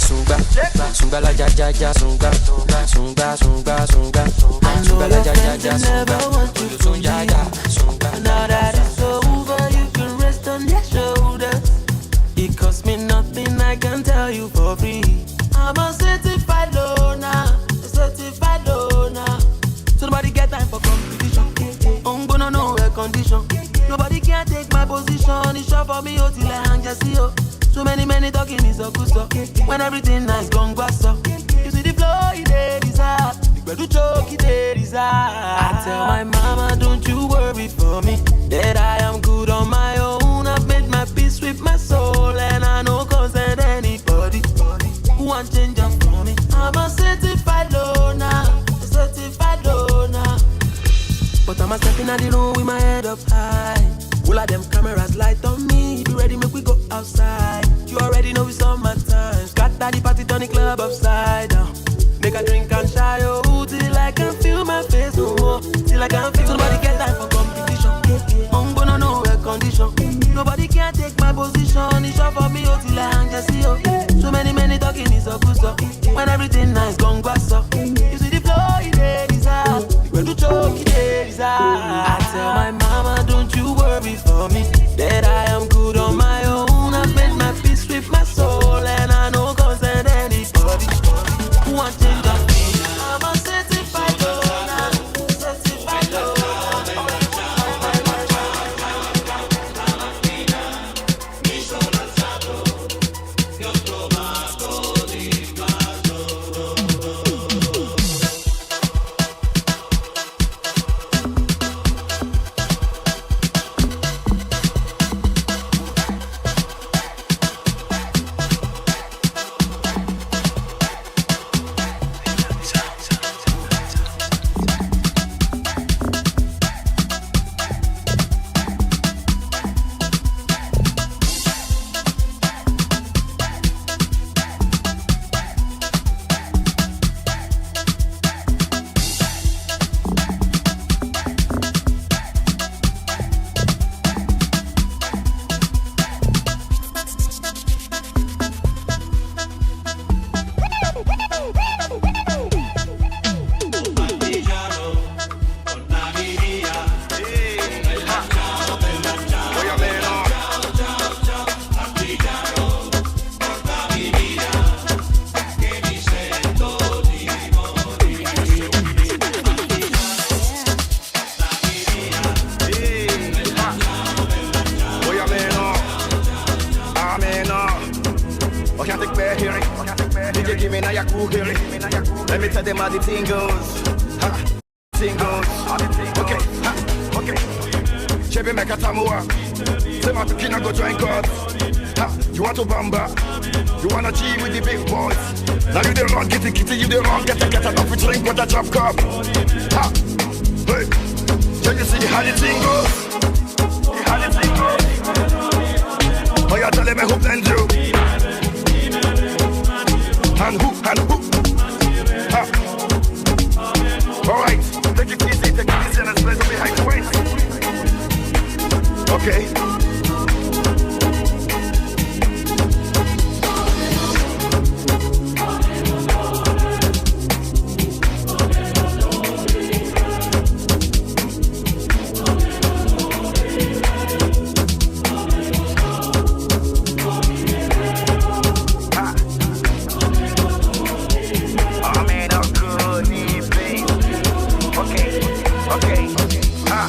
Sunga, sunga la ja ja ja, sunga, sunga, sunga, sunga, sunga la ja ja ja, sunga, sunga ja, sunga. Now that it's over, you can rest on your shoulders. It cost me nothing, I can tell you for free. I'm a certified loner, a certified loner. So nobody get time for company. for me, oh, till I hang just see, oh. So many, many talking is a good so. When everything nice, gone grass up. You see the flow, it dey desire. The do choke, it dey desire. I tell my mama, don't you worry for me. That I am good on my own. I've made my peace with my soul. And I no concern anybody who want change up for me. I'm a certified loner, a certified loner. But I'm a stepping out the room with my head up high. All of them cameras light on me. Be ready, make we go outside. You already know it's summertime. Scatter the party, turn the club upside down. Make a drink and shy, oh, till I can feel my face no more. Till I can feel. Nobody get time for competition. I'm gonna know air condition. Nobody can take my position. It's all for me, oh, till I hang just see, oh. So many, many talking is a good stuff. When everything nice, gone grass up. You see the flow, it dey desire. When you choke, it dey desire. I tell my mama, don't you worry for me. That I am good on my own. I've made my peace with my soul. And I no concern anybody who want change up me. I'm a certified loner, certified loner. Let me tell them how the thing goes. Ha, thing goes. Okay, ha, okay. Chebe meka tamua. Say my kina go join God. Ha, you want to bamba? You wanna G with the big boys? Now you the wrong, kitty kitty, you the wrong. Get a enough to drink with a drop cup. Ha, hey. Can you see how the thing goes? How the thing goes? Oh, you tell me who blend you? And who, and who? Ha. All right, take it easy, and let's play behind the waist. Okay.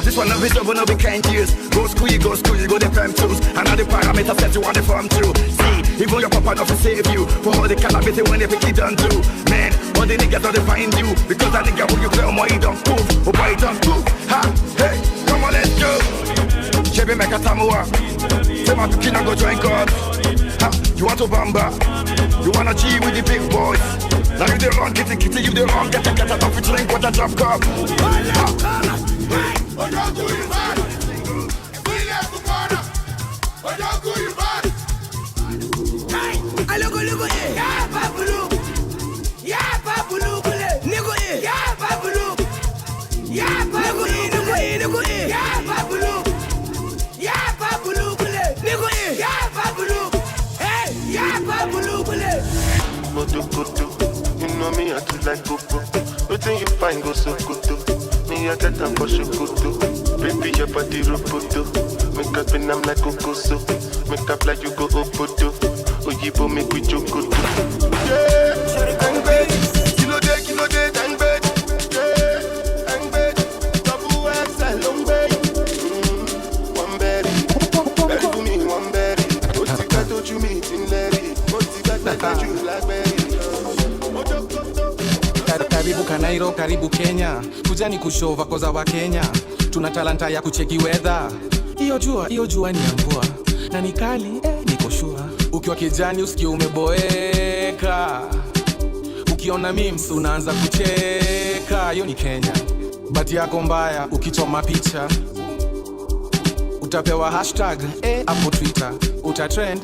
This one of no we can't use. Go school, you go the firm tools. And all the parameters set you on the form too. See, even your papa not to save you. For all the calamity when they pick it don't do. Man, all the niggas don't find you. Because that nigga who you play on my don't move. Oh boy, don't move. Ha, hey, come on, let's go. Chebe meka tamua. Say my kina go join God. Ha, you want to bamba? You wanna G with the big boys? Now you the wrong, kitty kitty, you the wrong. Get a enough to drink with a drop cup. Ha. You know me, I do like Gogo. Nothing you find go so good. Me, I get them for Shukutu. Baby, your body roboto. Make up and I'm like Okoso. Make up like you go Obodo. Oyibo make we chokoto. Yeah, and bed. Kilo day, and bed. Yeah, and bed. Double XL, long bed. One bed. Bed for me, one bed. Karibu Kanairo, karibu Kenya, kuja ni kushova koza wa Kenya, tuna talanta ya kucheki weather. Iyo jua ni ya mvua na ni kali, niko sure. Ukiwa kijani usikie umeboeka, ukiona memes unaanza kucheka. Hiyo ni Kenya. Bati yako mbaya ukichoma picha utapewa hashtag hapo Twitter, utatrend.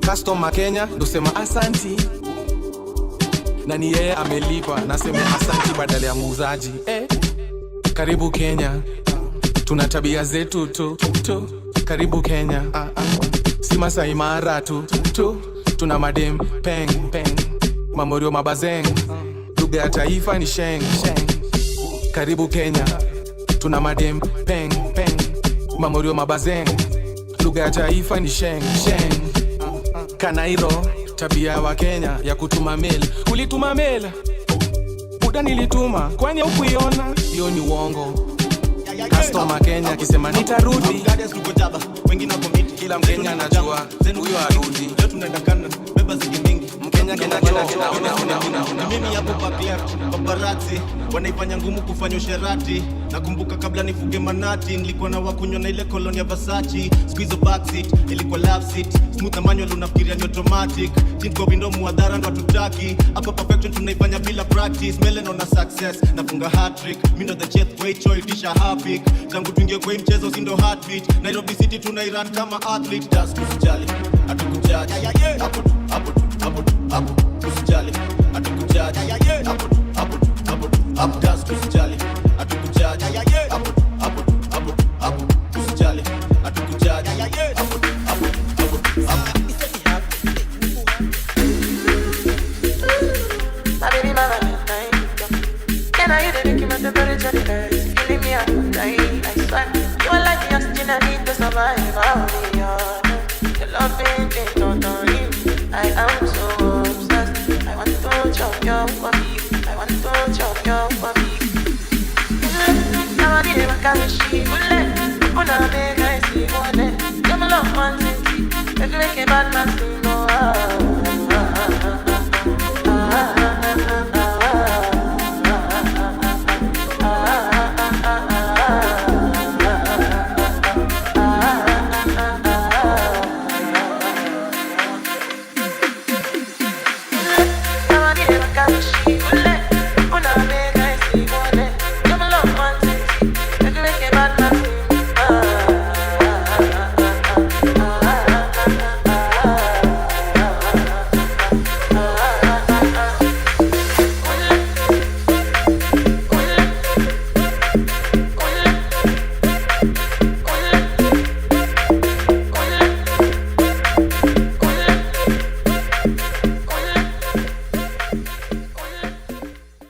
Customer Kenya ndosema asanti, na ni yeye amelipa, nasema asanti badala ya muuzaji. Karibu Kenya, tuna tabia zetu tu tu. Karibu Kenya, si Masai Mara tu tu. Tuna madem peng peng, mamorio mabazeng, lugha ya taifa ni sheng sheng. Karibu Kenya, tuna madem peng peng, mamorio mabazeng, lugha ya taifa ni sheng sheng. Kanairo, tabia wa Kenya ya kutuma mail. Ulituma mail? Buda nilituma, kwani hukuiona? Hiyo ni uongo. Customer Kenya akisema nitarudi, kila Mkenya anajua huyo arudi. Mkenya Kenya Kenya Kenya. Mimi hapo papia paparazzi wanaifanya ngumu kufanya usherati. Nakumbuka kabla nifuge manati nilikuwa na wakunywa na ile koloni ya Versace. Squeeze backseat ilikuwa love seat, smooth na manual unafikiria ni automatic. Tint kwa window muadhara ndo hatutaki. Hapa perfection tunaifanya bila practice. Melon na success nafunga hat trick. Mimi ndo the chef way choice tisha hapik. Tangu tuingie kwa mchezo si ndo heartbeat. Nairobi City tunairan kama athlete. Just usijali hatukujaji. Hapo tu hapo tu hapo tu hapo usijali hatukujaji. Hapo tu hapo tu hapo tu hapo just usijali hatukujaji. Hapo tu hapo tu hapo tu hapo usijali hatukujaji. Hapo tu hapo tu hapo tu hapo. My baby, my Valentine. Can I hear the making my temperature rise? Killing me, I'm dying. I swear, you are like the oxygen I need to survive. I'll be honest. Your love ain't totally. I am so obsessed. I want to chop your body. I want to chop your body.